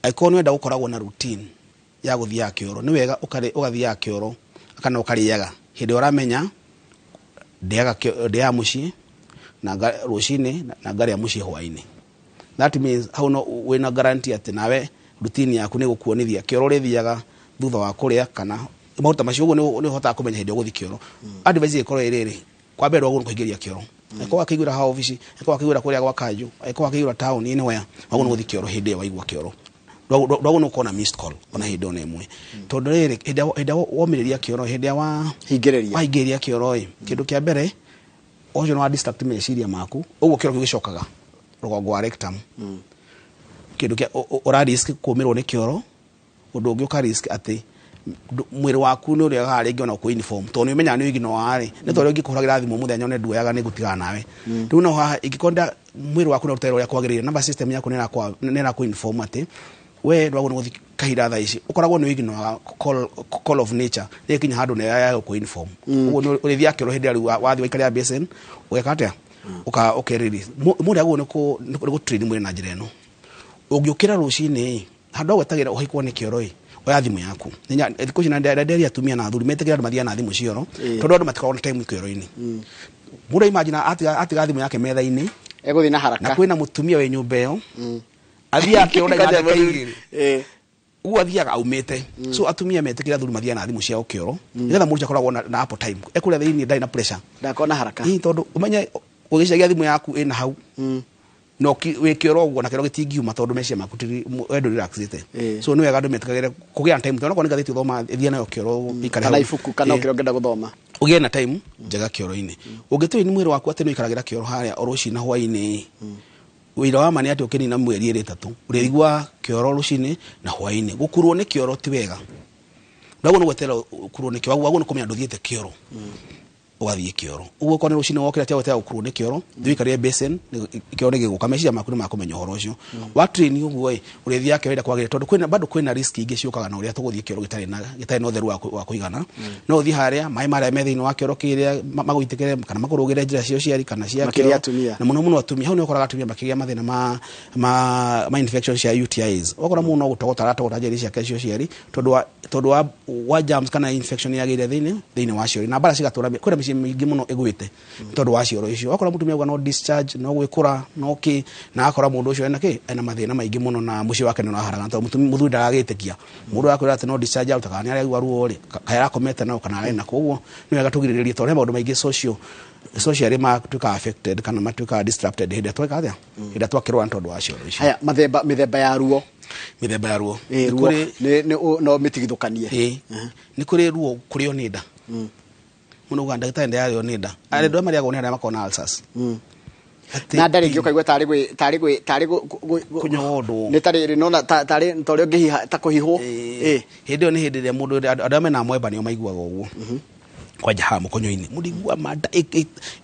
Angĩkorwo nĩ wenda gũkoragwo na routine ya gũthiaga kĩoro, nĩ wega ũgathiaga kĩoro kana ũkarĩaga hĩndĩ ĩrĩa ũramenya ndĩaga mũciĩ na rũcinĩ na ngarĩa mũciĩ hwainĩ. That means hau no wĩna guarantee atĩ nawe routine yaku nĩ gũkuonithia kĩoro ũrĩthiaga thutha wa kũrĩa kana maũndũ ta macio. Ũguo nĩ ũhotaga kũmenya hĩndĩ ĩrĩa ũgũthiĩ kĩoro. Advice ĩgĩkorwo ĩ rĩrĩ, kwa mbere ndwagĩrĩirwo nĩ kũingĩria kĩoro. Angĩkorwo wakĩiguĩra ha obici, angĩkorwo wakĩiguĩra kũrĩa gwa kanjũ, angĩkorwo wakĩiguĩra taũni, anywhere, wagĩrĩirwo nĩ gũthiĩ kĩoro hĩndĩ ĩyo waigua kĩoro. Ndwagĩrĩirwo nĩ gũkorwo na missed call ona hĩndĩ ona ĩmwe, tondũ rĩrĩ hĩndĩ ĩrĩa womĩrĩria kĩoro, hĩndĩ ĩrĩa wa Hingĩrĩria. Wahingĩrĩria kĩoro ĩ, kĩndũ kĩa mbere ũcio nĩ wa distract meciria maku, ũguo kĩoro kĩu gĩcokaga rũgongo wa rectum. Kĩndũ kĩa ũra risk kũmĩrwo nĩ kĩoro. Ũndũ ũngĩ ũka risk atĩ mwĩrĩ waku nĩ ũrĩagaga rĩngĩ ona kũ inform, tondũ nĩ ũmenyaga nĩ ũiginoa rĩ, nĩ tondũ ũngĩkũhũragĩra thimũ mũthenya one nduoyaga nĩ ngũtigana nawe. Rĩu no haha ingĩkorwo mwĩrĩ waku nĩ ũruta wĩra ũrĩa kwagĩrĩire, nervous system yaku nĩ ĩrakũ inform atĩ we ndwagĩrĩirwo nĩ gũthiĩ kahinda thaa ici, ũkoragwo nĩ ũiginoaga call of nature rĩkinya handũ nĩ ya gũkũ inform. Ũguo nĩ ũrĩthiaga kĩoro hĩndĩ ĩrĩa rĩu wathiĩ waikarĩra basin ũgeka atĩa, ũka ũke release. Mũndũ agĩrĩirwo nĩ gũ train mwĩrĩ na njĩra ĩno: ũngĩũkĩra rũcinĩ, handũ ha gwetagĩra ũhĩkwo nĩ kĩoro ĩ, oya thimũ yaku. Thikũ ici ndenderia atumia na athuri metĩkĩra andũ mathiaga na thimũ cioro, tondũ andũ matikoragwo na time kĩoro-inĩ. Mũndũ imagine atiga thimũ yake metha-inĩ, Egũthiĩ na haraka. Na kwĩna mũtumia wĩ nyũmba ĩyo, athiaga kĩoro na ndagĩka 2. Ũguo athiaga aumĩte. So atumia metĩkĩra athuri mathiaga na thimũ ciao kĩoro, nĩgetha mũndũ ũcio akoragwo na apple time ekũrĩa thĩinĩ, ndarĩ na pressure. Ndakona haraka. Ĩĩ, tondũ ũmenye ũgĩcaria thimũ yaku ĩna hau, no wĩ kĩoro ũguo na kĩoro gĩtingiuma, tondũ meciria maku we ndũ relaxĩte. So nĩ wega andũ metĩkagĩre kũgĩa na time, tondũ onakorwo nĩ ngathĩti ũthoma, thiĩ nayo kĩoro ũikare kana hau. ibuku kana kĩrĩa ũngĩenda gũthoma. Ũgĩe na time njega kĩoro-inĩ. Ũngĩtũĩ nĩ mwĩrĩ waku atĩ nĩ ũikaragĩra kĩoro harĩa o rũcinĩ na hwaĩ-inĩ, wĩra wa ma nĩ atĩ ũkĩnina mweri ĩrĩ ĩtatũ, ũrĩigua kĩoro rũcinĩ na hwaĩ-inĩ. Gũkurwo nĩ kĩoro ti wega. Ndagwo nĩ gweterera ũkurwo nĩ kĩoro, wagwo nĩ kũmenya ndũthiĩte kĩoro, ũgathiĩ kĩoro. Ũguo okorwo nĩ rũcinĩ wokĩra, tiga gweterera gũkurwo nĩ kĩoro, thiĩ ũikarĩre basin, kĩoro nĩ gĩgũka, meciria maku nĩ makũmenya ũhoro ũcio. Wa train ũguo ĩ, ũrĩthiaga kĩoro ĩrĩa kwagĩrĩire, tondũ kwĩna bado kwĩna risk ingĩ ciũkaga na ũrĩa tũgũthiĩ kĩoro gĩtarĩ na ũtheru wa kũigana. No ũthiĩ harĩa maĩ marĩa me thĩinĩ wa kĩoro kĩrĩa magũitĩkĩre kana makũrũgĩre njĩra cia ũciari kana cia Makĩria kĩoro. atumia. Na mũno mũno atumia. Hau nĩ ũkoraga atumia makĩgĩa mathĩna ma infection cia UTIs. Ũgakora mũndũ no gũtogota aratogota njĩra ciake cia ũciari tondũ wa germs kana infection yagĩire thĩinĩ wa cioro, na mbara cigatũra. Kwĩna mĩciĩ mĩingĩ mũno ĩgwĩte tondũ wa cioro icio. Wakora mũtumia auga no discharge, no gwĩkũra, no kĩ, na akora mũndũ ũcio ena kĩ, ena mathĩna maingĩ mũno, na mũciĩ wake nĩ ũraharagana, tondũ mũthuri ndaragĩtĩkia mũndũ akwĩra atĩ no discharge arutaga, kana nĩ araigua ruo rĩ, kaĩ arakomete nao kana arĩ na. Koguo nĩ wega tũgirĩrĩrie, tondũ he maũndũ maingĩ socially matuĩkaga affected kana matuĩkaga disrupted hĩndĩ ĩrĩa tweka atĩa, hĩndĩ ĩrĩa twakĩrwara nĩ tondũ wa cioro icio. Haya, mathemba, mĩthemba ya ruo. Mĩthemba ya ruo. Ĩ, Nĩ ruo kũrĩ no mĩtigithũkanie. Ĩ, nĩ kũrĩ ruo kũrĩo nĩ nda mũno. Uga ndagĩtarĩ, ndĩrarĩo nĩ nda. Andũ arĩa marĩagwo nĩ arĩa makoragwo na ulcers. Na nda rĩngĩ ũkaigua tarĩ Kũnyondwo. Nĩ tarĩ nona tarĩ ta ũrĩa ũngĩhiha, ta kũhihwo. Ĩ. Hĩndĩ ĩyo nĩ hĩndĩ ĩrĩa mũndũ, andũ arĩa mena mwemba nĩo maiguaga ũguo, kwanja haha mũkonyo-inĩ mũndũ igua manda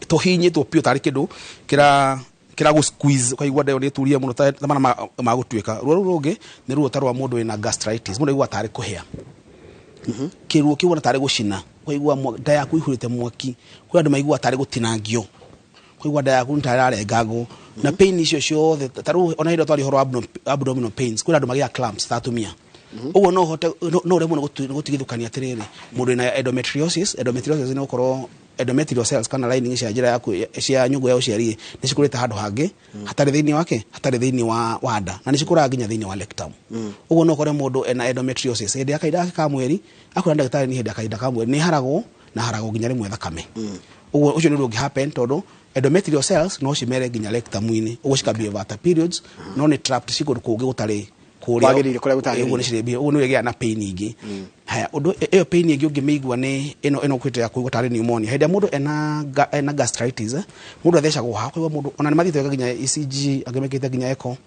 tũhinyĩtwo biũ, tarĩ kĩndũ kĩra gũ squeeze, ũkaigua nda ĩyo nĩ ĩturie mũno ta mana ma gũtuĩka. Ruo rũu rũngĩ nĩ ruo ta rwa mũndũ wĩna gastritis. Mũndũ aigua tarĩ kũhĩa, kĩruo kĩu wona tarĩ gũcina, ũkaigua nda yaku ihũrĩte mwaki. Kwĩ andũ maiguaga tarĩ gũtinangio, kũigua nda yaku nĩ ta ĩrarengangwo, na pain icio ciothe. Ta rĩu ona hĩndĩ ĩrĩa twaria ũhoro wa abdominal pains, kwĩna andũ magĩaga cramps ta atumia. Ũguo no ũhote no ũremwo nĩ gũtigithũkania atĩrĩrĩ, mũndũ wĩna endometriosis. Endometriosis nĩ gũkorwo endometrial cells kana lining cia njĩra yaku cia nyũngũ ya ũciari nĩ cikũrĩte handũ hangĩ hatarĩ thĩinĩ wake, hatarĩ thĩinĩ wa nda, na nĩ cikũraga nginya thĩinĩ wa rectum. Ũguo no ũkore mũndũ ena endometriosis hĩndĩ ya kahinda gake ka mweri, akwĩra ndagĩtarĩ nĩ hĩndĩ ya kahinda ka mweri nĩ haragwo na haragwo nginya rĩmwe thakame. Ũguo ũcio nĩ ũndũ ũngĩ happen, tondũ endometrial cells no cimere nginya rectum-inĩ, ũguo cikambia after periods, no nĩ trapped ci kũndũ kũngĩ gũtarĩ kũrĩa Kwagĩrĩire, kũrĩa gũtagĩrĩire. Ũguo nĩ cirĩ, ũguo nĩ ĩgĩa na pain ingĩ. Haya, ũndũ ĩyo pain ĩngĩ ũngĩmĩigua nĩ ĩno kwĩte ya kũigua tarĩ pneumonia. Hĩndĩ ĩrĩa mũndũ ena gastritis, mũndũ athecagwo haha, ũkaigua mũndũ ona nĩ mathiĩte wega nginya ECG, angĩ mekĩte nginya echo,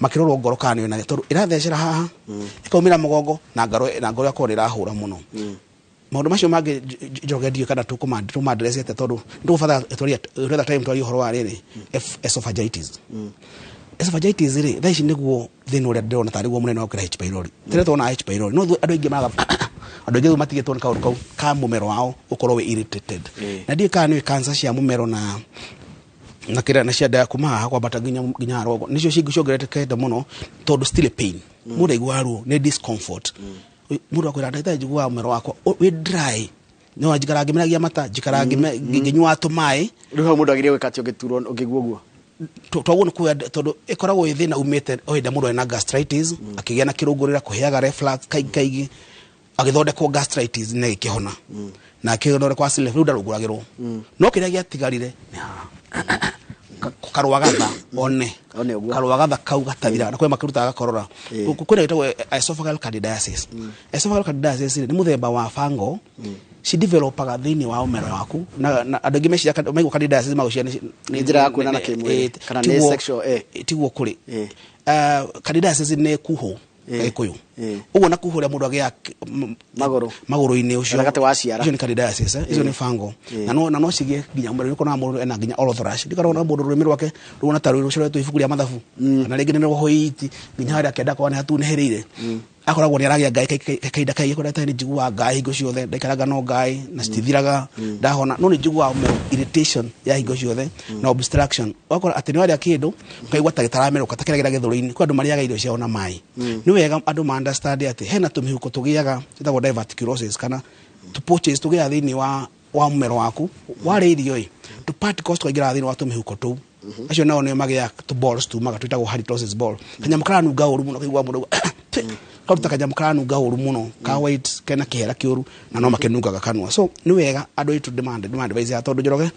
makĩrorwo ngoro kana nĩ nayo, tondũ ĩrathecera haha ĩkaumĩra mũgongo na ngoro yakorwo nĩ ĩrahũra mũno. Maũndũ macio mangĩ, Njoroge, ndiũĩ kana tũma-address atĩa, tondũ nĩtũgũbatara twetha time twarie ũhoro wa rĩrĩ esophagitis. Esophagitis rĩ, thaa ici nĩguo thĩna ũrĩa ndĩrona tarĩ guo mũnene wa gũkĩra H pylori. Tene tuonaga H pylori, no andũ aingĩ maraga, andũ aingĩ rĩu matigĩtwo nĩ kaũndũ kau ka mũmero wao ũkorwo wĩ irritated. Na ndiũĩ kana nĩ cancer cia mũmero na kĩrĩa na cia nda kuma haha kwambata nginya haha rũgongo nĩcio ciongererekete mũno, tondũ still pain, mũndũ aiguaga ruo, nĩ discomfort. Mũndũ akwĩra, "Ndagĩtarĩ, njiguaga mũmero wakwa wĩ dry, no njikara ngĩmeragia mata, njikara ngĩnyuaga tũmaĩ." Rĩu hau mũndũ agĩrĩire gwĩka atĩa ũngĩturwo, ũngĩigua ũguo? Twaguo nĩ kuoya, tondũ ĩkoragwo ĩ thĩna umĩte o hĩndĩ mũndũ ena gastritis, akĩgĩa na kĩrũngũrĩra, kũheaga reflux kaingĩ kaingĩ, agĩthondekwo gastritis na ĩkĩhona, na akĩthondekwo acid rĩu ndarũngũragĩrwo, no kĩrĩa gĩatigarire nĩ haha karũa gatha one. One ũguo. Karũa gatha kau gatathiraga, na kwĩ makĩrutaga gakorora. Kwĩna gĩtagwo esophageal candidiasis. Esophageal candidiasis rĩ, nĩ mũthemba wa fungal cidevelopaga thĩinĩ wa ũmero waku, na andũ aingĩ meciria maigua candidiasis magũciria Nĩ njĩra ya kuonana kĩmwĩrĩ, kana nĩ sexual, tiguo kũrĩ. Candidiasis nĩ kuhũ Gĩkũyũ. Ũguo na kuhũ ũrĩa mũndũ agĩaga Magũrũ. Magũrũ-inĩ ũcio. Gatagatĩ wa ciara. Icio nĩ candidiasis, icio nĩ fungal, na no cigĩe nginya mũndũ nĩũkoraga mũndũ ena nginya oral thrush. Ndikaraona mũndũ rũrĩmĩ rwake ruona ta rũcoretwo ibuku rĩa mathabu, kana rĩngĩ nĩ rũhũiti nginya harĩa akĩenda korwo nĩ hatunĩhĩrĩire, akoragwo nĩ aragĩa ngaĩ kahinda kaingĩ. Kũrĩa nĩ njiguaga ngaĩ hingo ciothe, ndaikaranga no ngaĩ na citithiraga, ndahona no nĩ njiguaga irritation ya hingo ciothe na obstruction. Ũgakora atĩ nĩ warĩa kĩndũ ũkaigua ta gĩtaramerũka, ta kĩragĩra gĩthũri-inĩ. Kwĩ andũ marĩaga irio ciao na maĩ. Nĩ wega andũ ma understand atĩ hena tũmĩhuko tũgĩaga twĩtagwo diverticulosis kana tũ pouches tũgĩaga thĩinĩ wa mũmero waku. Warĩa irio ĩ, tũ particles tũkaingĩra thĩinĩ wa tũmĩhuko tũu. Acio nao nĩo magĩaga tũ balls tumaga twĩtagwo halitosis ball, kanyamũ karanunga ũru mũno, kaigua mũndũ Karuta kanyamũ karanunga ũru mũno ka white kena kĩhera kĩũru na no makĩnungaga kanua. So nĩ wega andũ aitũ demand advice ya tondũ Njoroge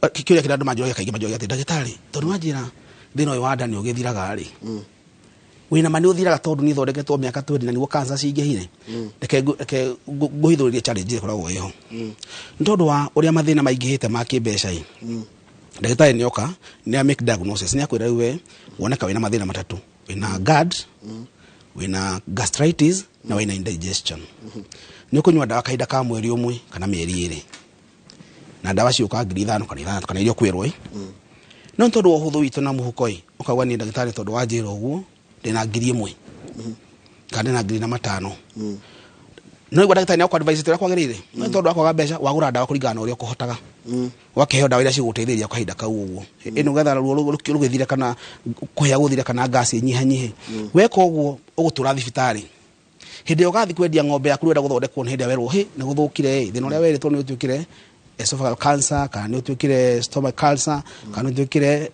kĩũria kĩrĩa andũ manjũragia kaingĩ, manjũragia atĩ, ndagĩtarĩ, tondũ wanjĩra thĩna ũyũ wa nda nĩ ũgĩthiraga rĩ, wĩna ma nĩ ũthiraga? Tondũ niĩ thondeketwo mĩaka 20 na nĩguo cancer cingĩhire. Reke ngũhithũrĩrie challenge ĩrĩa ĩkoragwo ĩho nĩ tondũ wa ũrĩa mathĩna maingĩhĩte ma kĩmbeca ĩ. Ndagĩtarĩ nĩoka nĩ make diagnosis, nĩ akwĩra rĩu we woneka wĩna mathĩna matatũ: wĩna GERD, wĩna gastritis na wĩna indigestion. Nĩ ũkũnyua ndawa kahinda ka mweri ũmwe kana mĩeri 2, na ndawa ciũka 5,000 kana 6,000 kana iria ũkwĩrwo ĩ. No nĩ tondũ wa ũhũthũ witũ na mũhuko ĩ, ũkauga niĩ ndagĩtarĩ, tondũ wanjĩra ũguo, ndĩna 1,000 kana ndĩna 5,000. No igua ndagĩtarĩ nĩ akũ-advise ũrĩa kwagĩrĩire, no nĩ tondũ wa kwaga mbeca wagũra ndawa kũringana na ũrĩa ũkũhotaga, ũgakĩheo ndawa iria cigũgũteithĩrĩria kwa kahinda kau ũguo ĩno getha ruo rũgĩthire kana kũhĩa gũthire kana ngasi ĩnyihanyihe. Weka ũguo ũgũtũra thibitarĩ. Hĩndĩ ĩrĩa ũgathiĩ kwendia ng'ombe yaku ũrenda gũthondekwo nĩ hĩndĩ ĩrĩa werwo hĩ nĩ gũthũkire ĩ, thĩna ũrĩa werĩtwo nĩ ũtuĩkire esophageal cancer kana nĩ ũtuĩkire stomach cancer kana nĩ ũtuĩkire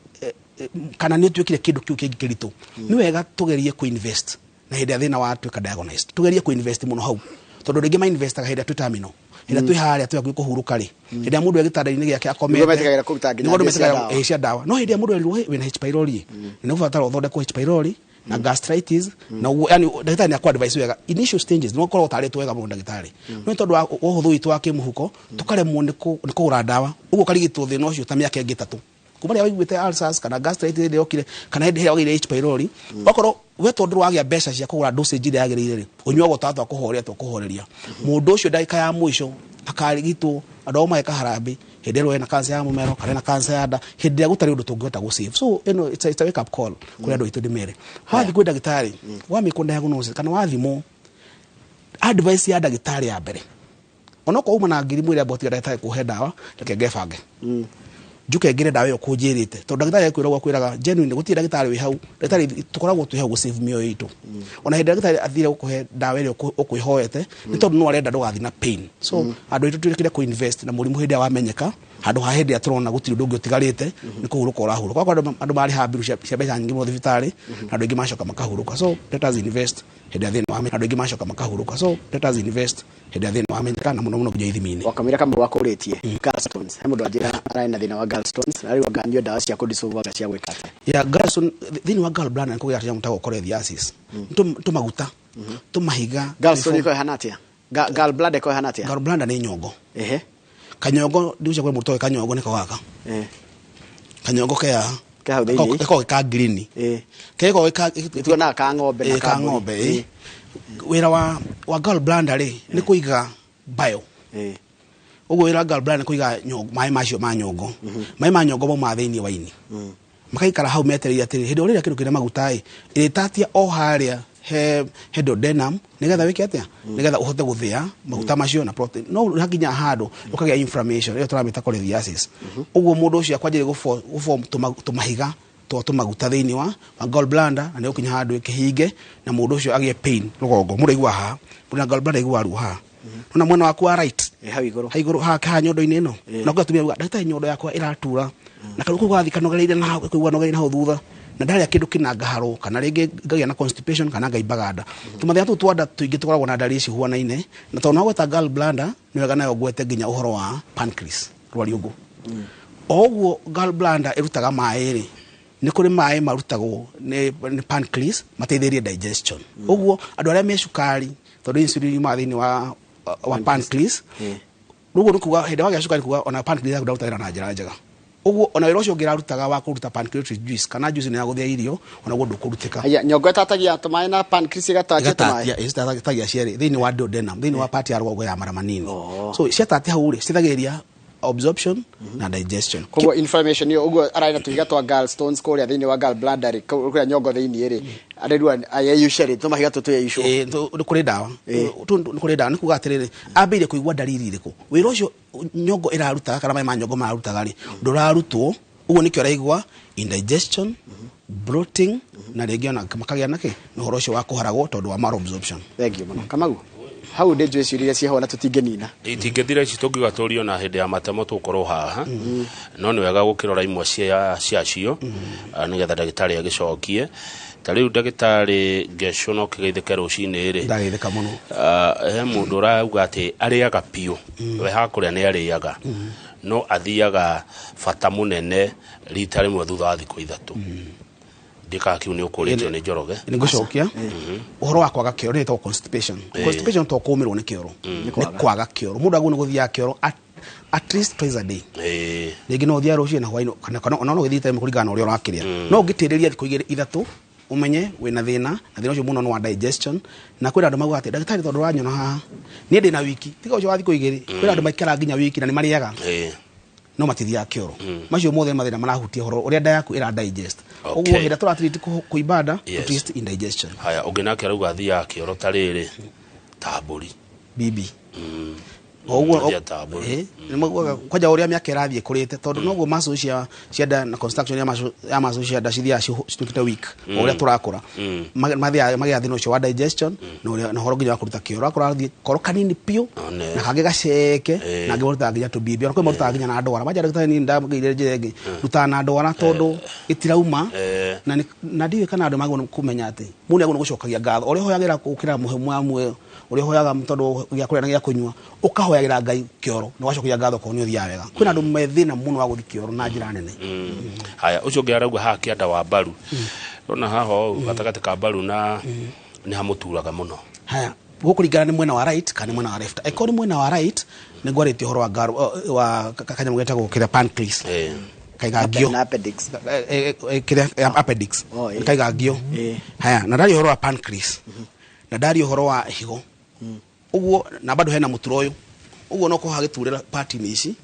kana nĩ ũtuĩkire kĩndũ kĩu kĩngĩ kĩritũ. Nĩ wega tũgerie kũ-invest na hĩndĩ ĩrĩa thĩna watuĩka diagnosed, tũgerie kũ-invest mũno hau, tondũ rĩngĩ ma-investaga hĩndĩ ĩrĩa twĩ terminal, hĩndĩ ĩrĩa twĩ harĩa twĩ hakuhĩ kũhurũka rĩ, hĩndĩ ĩrĩa mũndũ e gĩtanda-inĩ gĩake akomete. Nĩguo metĩkagĩra kũruta nginya nĩguo andũ mbia cia metĩkagĩra ndawa. Cia ndawa. No hĩndĩ ĩrĩa mũndũ erirwo hĩ wĩna H pylori na nĩ ũbatara ũthondekwo H pylori na gastritis na ũguo, yani ndagĩtarĩ nĩ akũ-advise wega. Initial stages nĩ ũkoragwo ũtarĩtwo wega mũno ndagĩtarĩ, no nĩ tondũ wa ũhũthũ witũ wa kĩmũhuko tũkaremwo nĩ kũgũra ndawa, ũguo ũkarigitwo thĩna ũcio ta mĩaka ĩngĩ 3 kuma rĩrĩa waiguĩte ulcers kana gastritis hĩndĩ yokire kana hĩndĩ ĩrĩa wagĩire H pylori. Okorwo we tondũ wagĩa mbeca cia kũgũra dosage ĩrĩa yagĩrĩire rĩ, ũnyuagwo ta twa kũhoria twa kũhoreria mũndũ ũcio. Ndagĩka ya mũico akarigitwo, andũ ao mageka harambĩ hĩndĩ ĩrĩa ena cancer ya mũmero kana ena cancer ya nda, hĩndĩ ĩrĩa gũtarĩ ũndũ tũngĩhota gũ save. So ĩno it's a wake up call kũrĩ andũ aitũ. Ndĩmere wathiĩ kwĩ ndagĩtarĩ, wamĩkwo diagnosis kana wathimwo, advice ya ndagĩtarĩ ya mbere, onokorwo uma na ngiri mwĩrĩ, amba ũtige ndagĩtarĩ kũhe ndawa, reke ngebange njuke ngĩre ndawa ĩyo kũnjĩrĩte, tondũ ndagĩtarĩ ekwĩra ũguo akwĩraga genuine. Gũtirĩ ndagĩtarĩ wĩ hau, ndagĩtarĩ tũkoragwo twĩ hau gũ save mĩoyo itũ. Ona hĩndĩ ĩrĩa ndagĩtarĩ athire gũkũhe ndawa ĩrĩa ũkwĩhoete nĩ tondũ no arenda ndũgathiĩ na pain. So andũ aitũ twĩkĩre kũ invest na mũrimũ hĩndĩ ĩrĩa wamenyeka, handũ ha hĩndĩ ĩrĩa tũrona gũtirĩ ũndũ ũngĩ ũtigarĩte nĩ kũhurũka ũrahurũka. Kwa andũ marĩha mbiru cia mbeca nyingĩ mũno thibitarĩ na andũ aingĩ macoka makahurũka. So let us invest hĩndĩ ĩrĩa thĩna wamenyeka. Andũ aingĩ macoka makahurũka. So let us invest hĩndĩ ĩrĩa thĩna wamenyeka na mũno mũno nginya ithimi-inĩ. Wakamwĩra kamwe wakũrĩtie gallstones, he mũndũ anjĩra ararĩ na thĩna wa gallstones na rĩu anga anyue ndawa cia kũdissolve anga cia gwĩka atĩa? Ya gallstone, thĩinĩ wa gallbladder nĩ kũgĩa kĩnyamũ gĩtagwo cholelithiasis. Tũmaguta tũmahiga. Gallstone ĩkoragwo ĩhana atĩa? Gallbladder ĩkoragwo ĩhana atĩa? Gallbladder nĩ nyongo. Ehe. Kanyongo ndiucia kwĩ mũndũ ũtoĩ kanyongo nĩko gaka. Kanyongo ke haha. Ke hau thĩinĩ. Gako ka green. Keko ka Tuonaga ka ng'ombe na ka ka mbũri. Ng'ombe ĩ. Wĩra wa gallbladder rĩ nĩ kũiga bile. Ũguo wĩra wa gallbladder nĩ kũiga maĩ macio ma nyongo. Maĩ ma nyongo maumaga thĩinĩ wa ini, makaikara hau metereire atĩrĩ hĩndĩ ĩrĩa kĩndũ kĩna maguta ĩ ĩrĩtatia o harĩa he duodenum nĩgetha wĩke atĩa, nĩgetha ũhote gũthĩa maguta macio na protein. No hakinya handũ ũkagĩa inflammation ĩyo tũramĩta cholelithiasis. Ũguo mũndũ ũcio akwanjĩrĩria gũform tũmahiga twa tũmaguta thĩinĩ wa gallbladder na nĩ gũkinya handũ ĩkĩhinge na mũndũ ũcio agĩe pain rũgongo. Mũndũ aigua haha, mũndũ na gallbladder aigua ruo haha nona mwena waku wa right. Hau igũrũ. Ha igũrũ ha haha nyondo-inĩ ĩno. Na kwĩ atumia auga, ndagĩtarĩ, nyondo yakwa ĩratura na karuo kau gathiĩ kanogereire na hau, kũigua nogereire na hau thutha na ndarĩa kĩndũ kĩna ngaharwo kana rĩngĩ ngagĩa na constipation kana ngaimbaga nda. Tũmathĩna tũu twa nda tũingĩ tũkoragwo na ndariri cihuanaine, na tondũ no gweta gallbladder nĩ wega nayo ngwete nginya ũhoro wa pancreas, rwariũngũ. O ũguo gallbladder ĩrutaga maĩ rĩ, nĩ kũrĩ maĩ marutagwo nĩ pancreas mateithĩrĩrie digestion. Ũguo andũ arĩa me cukari, tondũ insulin yumaga thĩinĩ wa pancreas. Rĩu nĩ kuga hĩndĩ wagĩa cukari, kuga ona pancreas yaku ndĩraruta wĩra na njĩra njega. Ũguo ona wĩra ũcio ũngĩ ĩrarutaga wa kũruta pancreatic juice kana juice ĩno ya gũthĩa irio, ona guo ndũkũrutĩka. Aya, nyongo ĩtatagia tũmaĩ na pancreas ĩgatatia tũmaĩ. Ĩgatatia ĩcitatagia cierĩ thĩinĩ wa duodenum, thĩinĩ wa part ya rũgongo ya mara manini. Oh. So ciatatia hau rĩ, citeithagĩrĩria absorption na digestion. Koguo inflammation ĩyo, ũguo ararĩ na tũhiga twa gallstones kũrĩa thĩinĩ wa gallbladder rĩ, kũrĩa nyongo thĩinĩ rĩ, arerua ayeyuce rĩ, tũmahiga tũtũ tweyucwo. Ĩ, nĩ kũrĩ ndawa. Nĩ kũrĩ ndawa. Nĩ kuga atĩrĩrĩ, ambĩire kũigua ndariri irĩkũ? Wĩra ũcio nyongo ĩrarutaga kana maĩ ma nyongo mararutaga rĩ, ndũrarutwo. Ũguo nĩkĩo araigua indigestion, bloating na rĩngĩ ona makagĩa nakĩ na ũhoro ũcio wa kũharagwo tondũ wa malabsorption. Thank you mũno, Kamau. Hau ndĩ njũĩ ciũria iria ciĩho na tũtingĩnina. Itingĩthira ici tũngiuga tũrio na hĩndĩ ya matemo tũgũkorwo haha, no nĩ wega gũkĩrora imwe cia ciacio nĩgetha ndagĩtarĩ agĩcokie. Ta rĩu ndagĩtarĩ Ngeco, no kĩgeithĩke rũcinĩ rĩ. Ndageithĩka mũno. He mũndũ ũrauga atĩ arĩaga biũ, we hakũrĩa nĩ arĩaga, no athiaga bata mũnene rita rĩmwe thutha wa thikũ 3. Ndikaga kiu nĩ ũkũrĩtio nĩ Njoroge. Nĩ ngũcokia ũhoro wa kwaga kĩoro, nĩ ĩtagwo constipation. Constipation to kũũmĩrwo nĩ kĩoro, nĩ kwaga kĩoro. Mũndũ agwo nĩ gũthiaga kĩoro at least twice a day. Rĩngĩ no ũthiaga rũcinĩ na hwaĩ-inĩ, kana ona no ũgĩthiĩ time kũringana na ũrĩa ũrakĩrĩa. No ũngĩtĩrĩria thikũ 2 3, ũmenye wĩna thĩna, na thĩna ũcio mũno nĩ wa digestion. Na kwĩna andũ maugaga atĩ, "Ndagĩtarĩ, tondũ ũranyona haha, niĩ ndĩna wiki tiga ũcio wa thikũ 2." Kwĩna andũ maikaraga nginya wiki na nĩ marĩaga, no matithiaga kĩoro. Macio mothe nĩ mathĩna marahutia ũhoro ũrĩa nda yaku ĩra digest. Ũguo hĩndĩ ĩrĩa tũratreat kũimba nda, tũtreat indigestion. Haya, ũngĩ nake arauga athiaga kĩoro ta rĩrĩ ta mbũri. Bibi o ũguo. Athiaga ta mbũri. Nĩ maugaga kwanja ũrĩa mĩaka ĩrathiĩ ĩkũrĩte, tondũ noguo muscle cia nda na construction ya muscle cia nda cithiaga cituĩkĩte weak o ũrĩa tũrakũra. Mathiaga magĩa thĩna ũcio wa digestion na na ũhoro nginya wa kũruta kĩoro. Akorwo athiĩ koro kanini biũ, na kangĩ gaceke, na angĩ marutaga nginya tũbibi. Ona kwĩ marutaga nginya na ndwara. Manja, ndagĩtarĩ, niĩ ndagĩire njĩra ĩngĩ, rutaga na ndwara tondũ ĩtirauma. Na ndiũĩ kana andũ magĩrĩirwo nĩ kũmenya atĩ mũndũ nĩagĩrĩirwo nĩ gũcokagia ngatho ũrĩa ũhoyagĩra gũkĩra mũhe wa muoyo, ũrĩa ũhoyaga tondũ gĩa kũrĩa na gĩa kũnyua, ũkahoyagĩra Ngai kĩoro na ũgacokeria ngatho korwo nĩ ũthiaga wega. Kwĩna andũ me thĩna mũno wa gũthiĩ kĩoro na njĩra nene. Haya, ũcio ũngĩ arauga haha kĩanda wa mbaru, rona haha ũũ gatagatĩ ka mbaru na nĩ hamũturaga mũno. Haya, gũkũringana nĩ mwena wa right kana nĩ mwena wa left. Angĩkorwo nĩ mwena wa right, nĩ ngwarĩtie ũhoro wa wa kanyamũ getagwo kĩrĩa pancreas, kaigangio. Na appendix. Kĩrĩa appendix. Oh. Kaigangio. Haya, na ndaria ũhoro wa pancreas na ndaria ũhoro wa higo ũguo, na bado hena mũturo ũyũ ũguo no korwo hagĩturĩra part-inĩ ici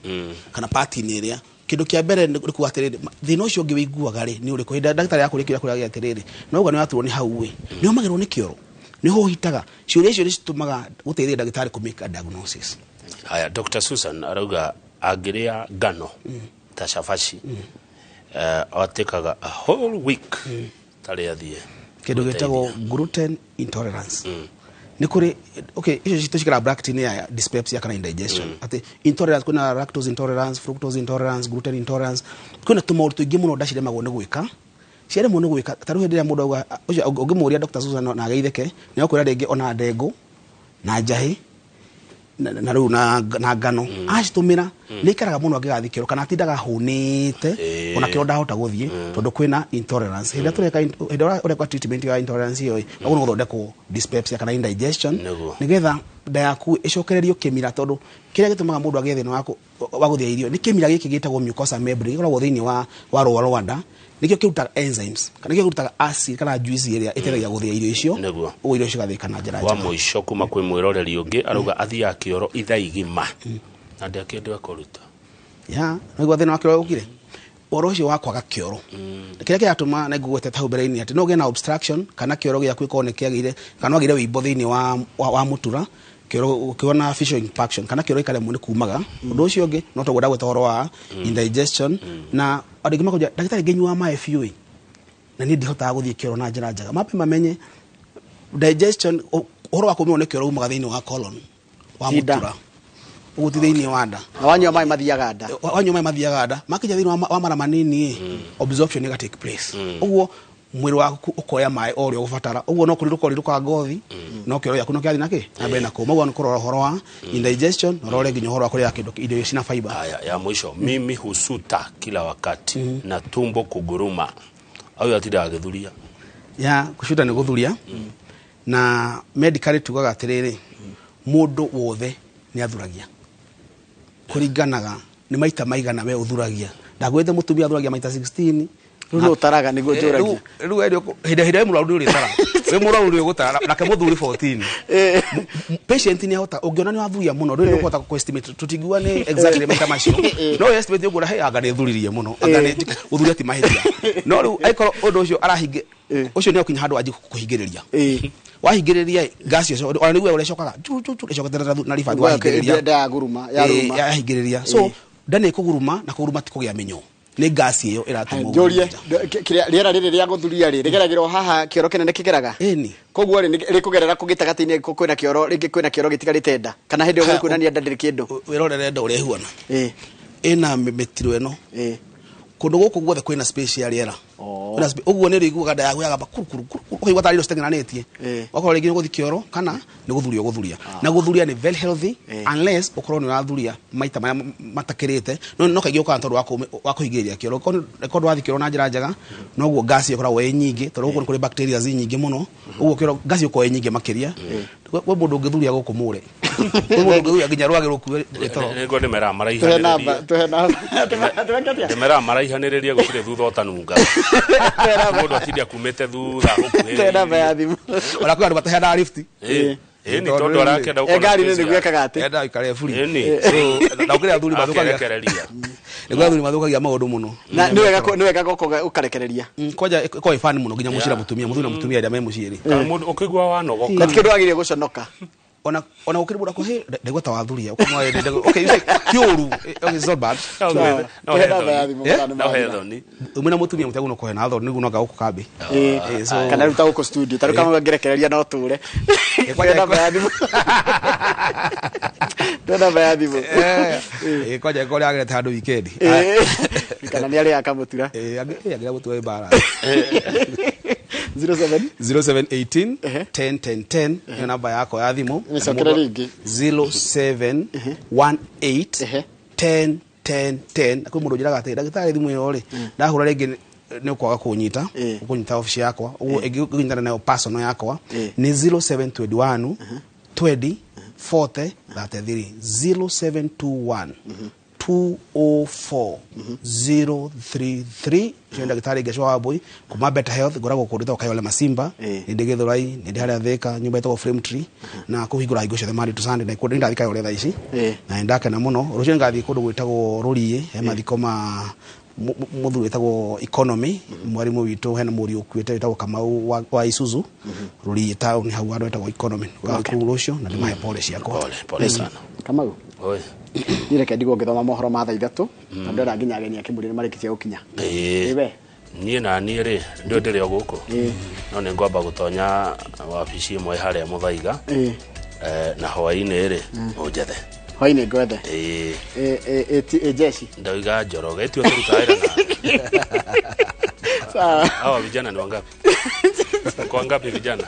kana part-inĩ ĩrĩa. Kĩndũ kĩa mbere nĩ kuga atĩrĩrĩ, thĩna ũcio ũngĩ wĩiguaga rĩ nĩ ũrĩkũ? Hĩndĩ ĩrĩa ndagĩtarĩ yakũria kĩũria kũrĩa atĩrĩrĩ, no uga nĩ waturwo nĩ hau ĩ, nĩ ũmagĩrwo nĩ kĩoro, nĩ ũhũhitaga, ciũria icio nĩ citũmaga gũteithia ndagĩtarĩ kũ make a diagnosis. Haya, Dr Susan arauga angĩrĩa ngano ta cabaci, atĩkaga a whole week tarĩ athiĩ. Kĩndũ gĩtagwo gluten intolerance nĩ kũrĩ. Okay, icio tũcikara bracket-inĩ ya dyspepsia kana indigestion, atĩ intolerance, kwĩna lactose intolerance, fructose intolerance, gluten intolerance, kwĩna tũmaũndũ tũingĩ mũno nda ciremagwo nĩ gwĩka, ciaremwo nĩ gwĩka. Ta rĩu hĩndĩ ĩrĩa mũndũ auga ũcio ũngĩmũria Dr Susan na ageithĩke, nĩ akwĩra rĩngĩ ona ndengũ na njahĩ na rĩu na ngano acitũmĩra nĩ ikaraga mũno angĩgathiĩ kĩoro kana atindaga hũnĩte, ona kĩoro ndahota gũthiĩ tondũ kwĩna intolerance. Hĩndĩ ĩrĩa tũreka hĩndĩ ĩrĩa ũreka treatment ya intolerance ĩyo ĩ, wagĩrĩirwo nĩ gũthondekwo dyspepsia kana indigestion, nĩgetha nda yaku ĩcokererio kĩmira, tondũ kĩrĩa gĩtũmaga mũndũ agĩe thĩna wa gũthĩa irio nĩ kĩmira gĩkĩ gĩtagwo mucosa membrane gĩkoragwo thĩinĩ wa rũa rwa nda. Nĩkĩo kĩrutaga enzymes kana nĩkĩo kĩrutaga acid kana juice ĩrĩa ĩteithagia gũthĩa irio icio. Ũguo irio cigathĩka na njĩra Wa njega. Mũico kuma kwĩ mwĩroreri ũngĩ arauga athiaga kĩoro ithaa igima na ndakĩndũ ekũruta. Ya nĩguo thĩna wa kĩoro ũkire ũhoro ũcio wa kwaga kĩoro kĩrĩa kĩratũma, na ngũgwetete hau mbere-inĩ atĩ no ũgĩe na obstruction kana kĩoro gĩaku gĩkorwo nĩ kĩagĩire kana wagĩire wĩimbo thĩinĩ wa mũtura, kĩoro ũkĩona fecal impaction kana kĩoro gĩkaremwo nĩ kumaga. Ũndũ ũcio ũngĩ no toguo ndagweta ũhoro wa indigestion, na andũ aingĩ makonja, "Ndagĩtarĩ, ngĩnyua maĩ biũ ĩ, na niĩ ndihotaga gũthiĩ kĩoro na njĩra njega." Mambe mamenye digestion, ũhoro wa kũmĩrwo nĩ kĩoro umaga thĩinĩ wa colon wa Ti nda. mũtura, ũguo ti thĩinĩ wa nda. Na wanyua maĩ mathiaga nda. Wanyua maĩ mathiaga nda, makinya thĩinĩ wa mara manini ĩ, absorption ĩga take place, ũguo mwĩrĩ waku ũkoya maĩ o ũrĩa ũgũbatara. Ũguo no kũrirũka ũrirũka ngothi, no kĩoro gĩaku no kĩrathiĩ nakĩ na mbere na kũma. Ũguo nĩ kũrora ũhoro wa indigestion na ũrore nginya ũhoro wa kũrĩa kĩndũ irio cina fiber. Haya, ya mwisho, mimi husuta kila wakati na tumbo kuguruma, au atindaga agĩthuria. Ya gũcuta nĩ gũthuria, na medically tugaga atĩrĩrĩ, mũndũ wothe nĩ athuragia, kũringanaga nĩ maita maigana we ũthuragia. Ndagwĩte mũtumia athuragia maita 16. Rĩu nĩ ũtaraga nĩguo njũragia. Rĩu hĩndĩ hĩndĩ wĩ mũrwaru nĩ ũrĩtara, wĩ mũrwaru nĩ ũgũtara, nake mũthuri 14. Patient nĩ ahota, ũngĩona nĩ wathuria mũno, ndũrĩ ũkũhota kũ estimate, tũtingiuga nĩ exactly maita macio, no estimate ũguo, he anga nĩ thuririe mũno, anga nĩ gũthuria ti mahĩtia. No rĩu angĩkorwo ũndũ ũcio arahinge, ũcio nĩ ũkinya handũ anjie kũhingĩrĩria, wahingĩrĩria gas ĩcio, ona nĩguo ũrĩa ĩcokaga chu chu chu, ĩcokete na ribathi wahingĩrĩria. Nda yaguruma yaruma. Yahingĩrĩria, so nda nĩ kũguruma, na kũguruma ti kũgĩa mĩnyoo. Nĩ ngasi ĩyo ĩratũma ũguo. Njũrie, kĩrĩa rĩera rĩrĩ rĩa gũthuria rĩ, rĩgeragĩrwo haha kĩoro kĩnene kĩgeraga? Ĩni. Koguo rĩ, rĩkũgerera kũ gĩtagatĩ-inĩ? Kwĩna kĩoro rĩngĩ, kwĩna kĩoro gĩtigarĩte nda, kana hĩndĩ ĩyo gũkuonania nda ndĩrĩ kĩndũ? Wĩrorere nda ũrĩa ĩhuana. Ĩna mĩtiro ĩno. Kũndũ gũkũ guothe kwĩna space ya rĩera. Kwĩna ũguo nĩ ũrĩiguaga nda yaku yagamba kuru kuru kuru, ũkaigua tarĩ irio citeng'eranĩtie. Wakorwo rĩngĩ nĩ gũthiĩ kĩoro kana nĩ gũthuria ũgũthuria, na gũthuria nĩ very healthy, unless ũkorwo nĩ ũrathuria maita marĩa matakĩrĩte, no kaingĩ ũkaga tondũ wa kũhingĩrĩria kĩoro. Korwo ndũrathiĩ kĩoro na njĩra njega, noguo gas ĩkoragwo ĩ nyingĩ, tondũ gũkũ nĩ kũrĩ bacteria nyingĩ mũno, ũguo kĩoro gas ĩkoragwo ĩ nyingĩ makĩria. Kwĩ mũndũ ũngĩthuria gũkũ mũre, kwĩ mũndũ ũngĩthuria nginya rwagĩ rũkue rĩtoro. Nĩguo ndĩmeraga Tuhe namba. maraihanĩrĩrie. Tuhe namba. Tuhe atĩa? Ndĩmeraga maraihanĩrĩrie, gũtirĩ thutha ũtanunga. Mũndũ atinde akumĩte thutha. Tuhe namba ya thimũ. Ona kwĩ andũ mataheanaga lift. Ĩni, tondũ arakĩenda E ngari-inĩ nĩguo ekaga atĩ? Enda ikare free. Ĩni. So na ũkĩrĩ athuri mathũkagia Akerekereria. Nĩguo athuri mathũkagia maũndũ mũno. Na nĩ wega nĩ wega gũka ũkarekereria. Kwanja ĩkoragwo ĩ fun mũno nginya mũciĩ na mũtumia, mũthuri na mũtumia arĩa me mũciĩ rĩ. Kana mũndũ ũkĩigua wanogoka. Na ti kĩndũ wagĩrĩire gũconoka. Ona gũkĩrĩ mũndũ akũhe ndaigua ta wathuria, ũkamwĩra okay, you say, ti ũru. Okay, it's not bad. No Sawa. no Tuhe he namba ya thoni. thimũ, Eh? mathaa nĩ No he mathira. thoni. Umwe na mũtumia mũtegũ kũhe na thoni nĩguo no gũkũ kambĩ. So Kana rĩu ta gũkũ studio ta rĩu kama ngĩrekereria no tũre. Kwanja Tuhe namba ya thimũ, tuhe namba ya thimũ. Kwanja ĩkorwo rĩagĩrĩte handũ weekend. Kana nĩ arĩa akamũtura. Angĩra gũtua mbara. 07 0718 10 10 10 nĩyo namba yakwa ya thimũ. Mĩcokere rĩngĩ. 0718 10 10 10. Na kwĩ mũndũ ũnjĩraga atĩ ndagĩtarĩ, thimũ ĩyo rĩ, ndahũra rĩngĩ nĩ ũkwaga kũnyita, ũkũnyita obici yakwa, ũguo ĩngĩ ũkũnyitana nayo personal yakwa nĩ 0721 20 40 33, 0721 204 033. Ũcio nĩ ndagĩtarĩ Ngecwa wa Mbui kuma Better Health. Ngoragwo kũndũ gwĩtagwo Kayole Masimba. Nĩ ndĩ Gĩthũrai, nĩ ndĩ harĩa Thĩka, nyũmba ĩtagwo Flame Tree, na kũhingũra hingo ciothe Monday to Sunday, na nĩ ndathiĩ Kayole thaa ici. Na nĩ ndakena mũno. Rũciũ ngathiĩ kũndũ gwĩtagwo Rũriĩ, he mathiko ma mũthuri wĩtagwo Economy, mwarimũ witũ, hena mũriũ ũkuĩte wĩtagwo Kamau wa Isuzu, Rũriĩ town hau handũ hetagwo Economy. Ngathiĩ kũu rũciũ na ndĩmahe pole ciakwa. Pole pole sana. Kamau. Oi. Niĩ reke ndigwo ngĩthoma mohoro ma thaa 3, tondũ ndĩrona nginya ageni a kĩmũrĩ nĩ marĩkĩtie gũkinya. Ĩwe. Niĩ na niĩ rĩ, ndĩo ndĩrĩ o gũkũ, no nĩ ngwamba gũtonya wabici ĩmwe harĩa Mũthaiga. Na hwaĩ-inĩ rĩ, ũnjethe. Hwainĩ ngwethe? Ĩĩ. Ĩ jeshi. Ndauga Njoroge ĩtio tũrutaga wĩra na Sawa. Hawa vijana ni wangapi? Kwa wangapi vijana?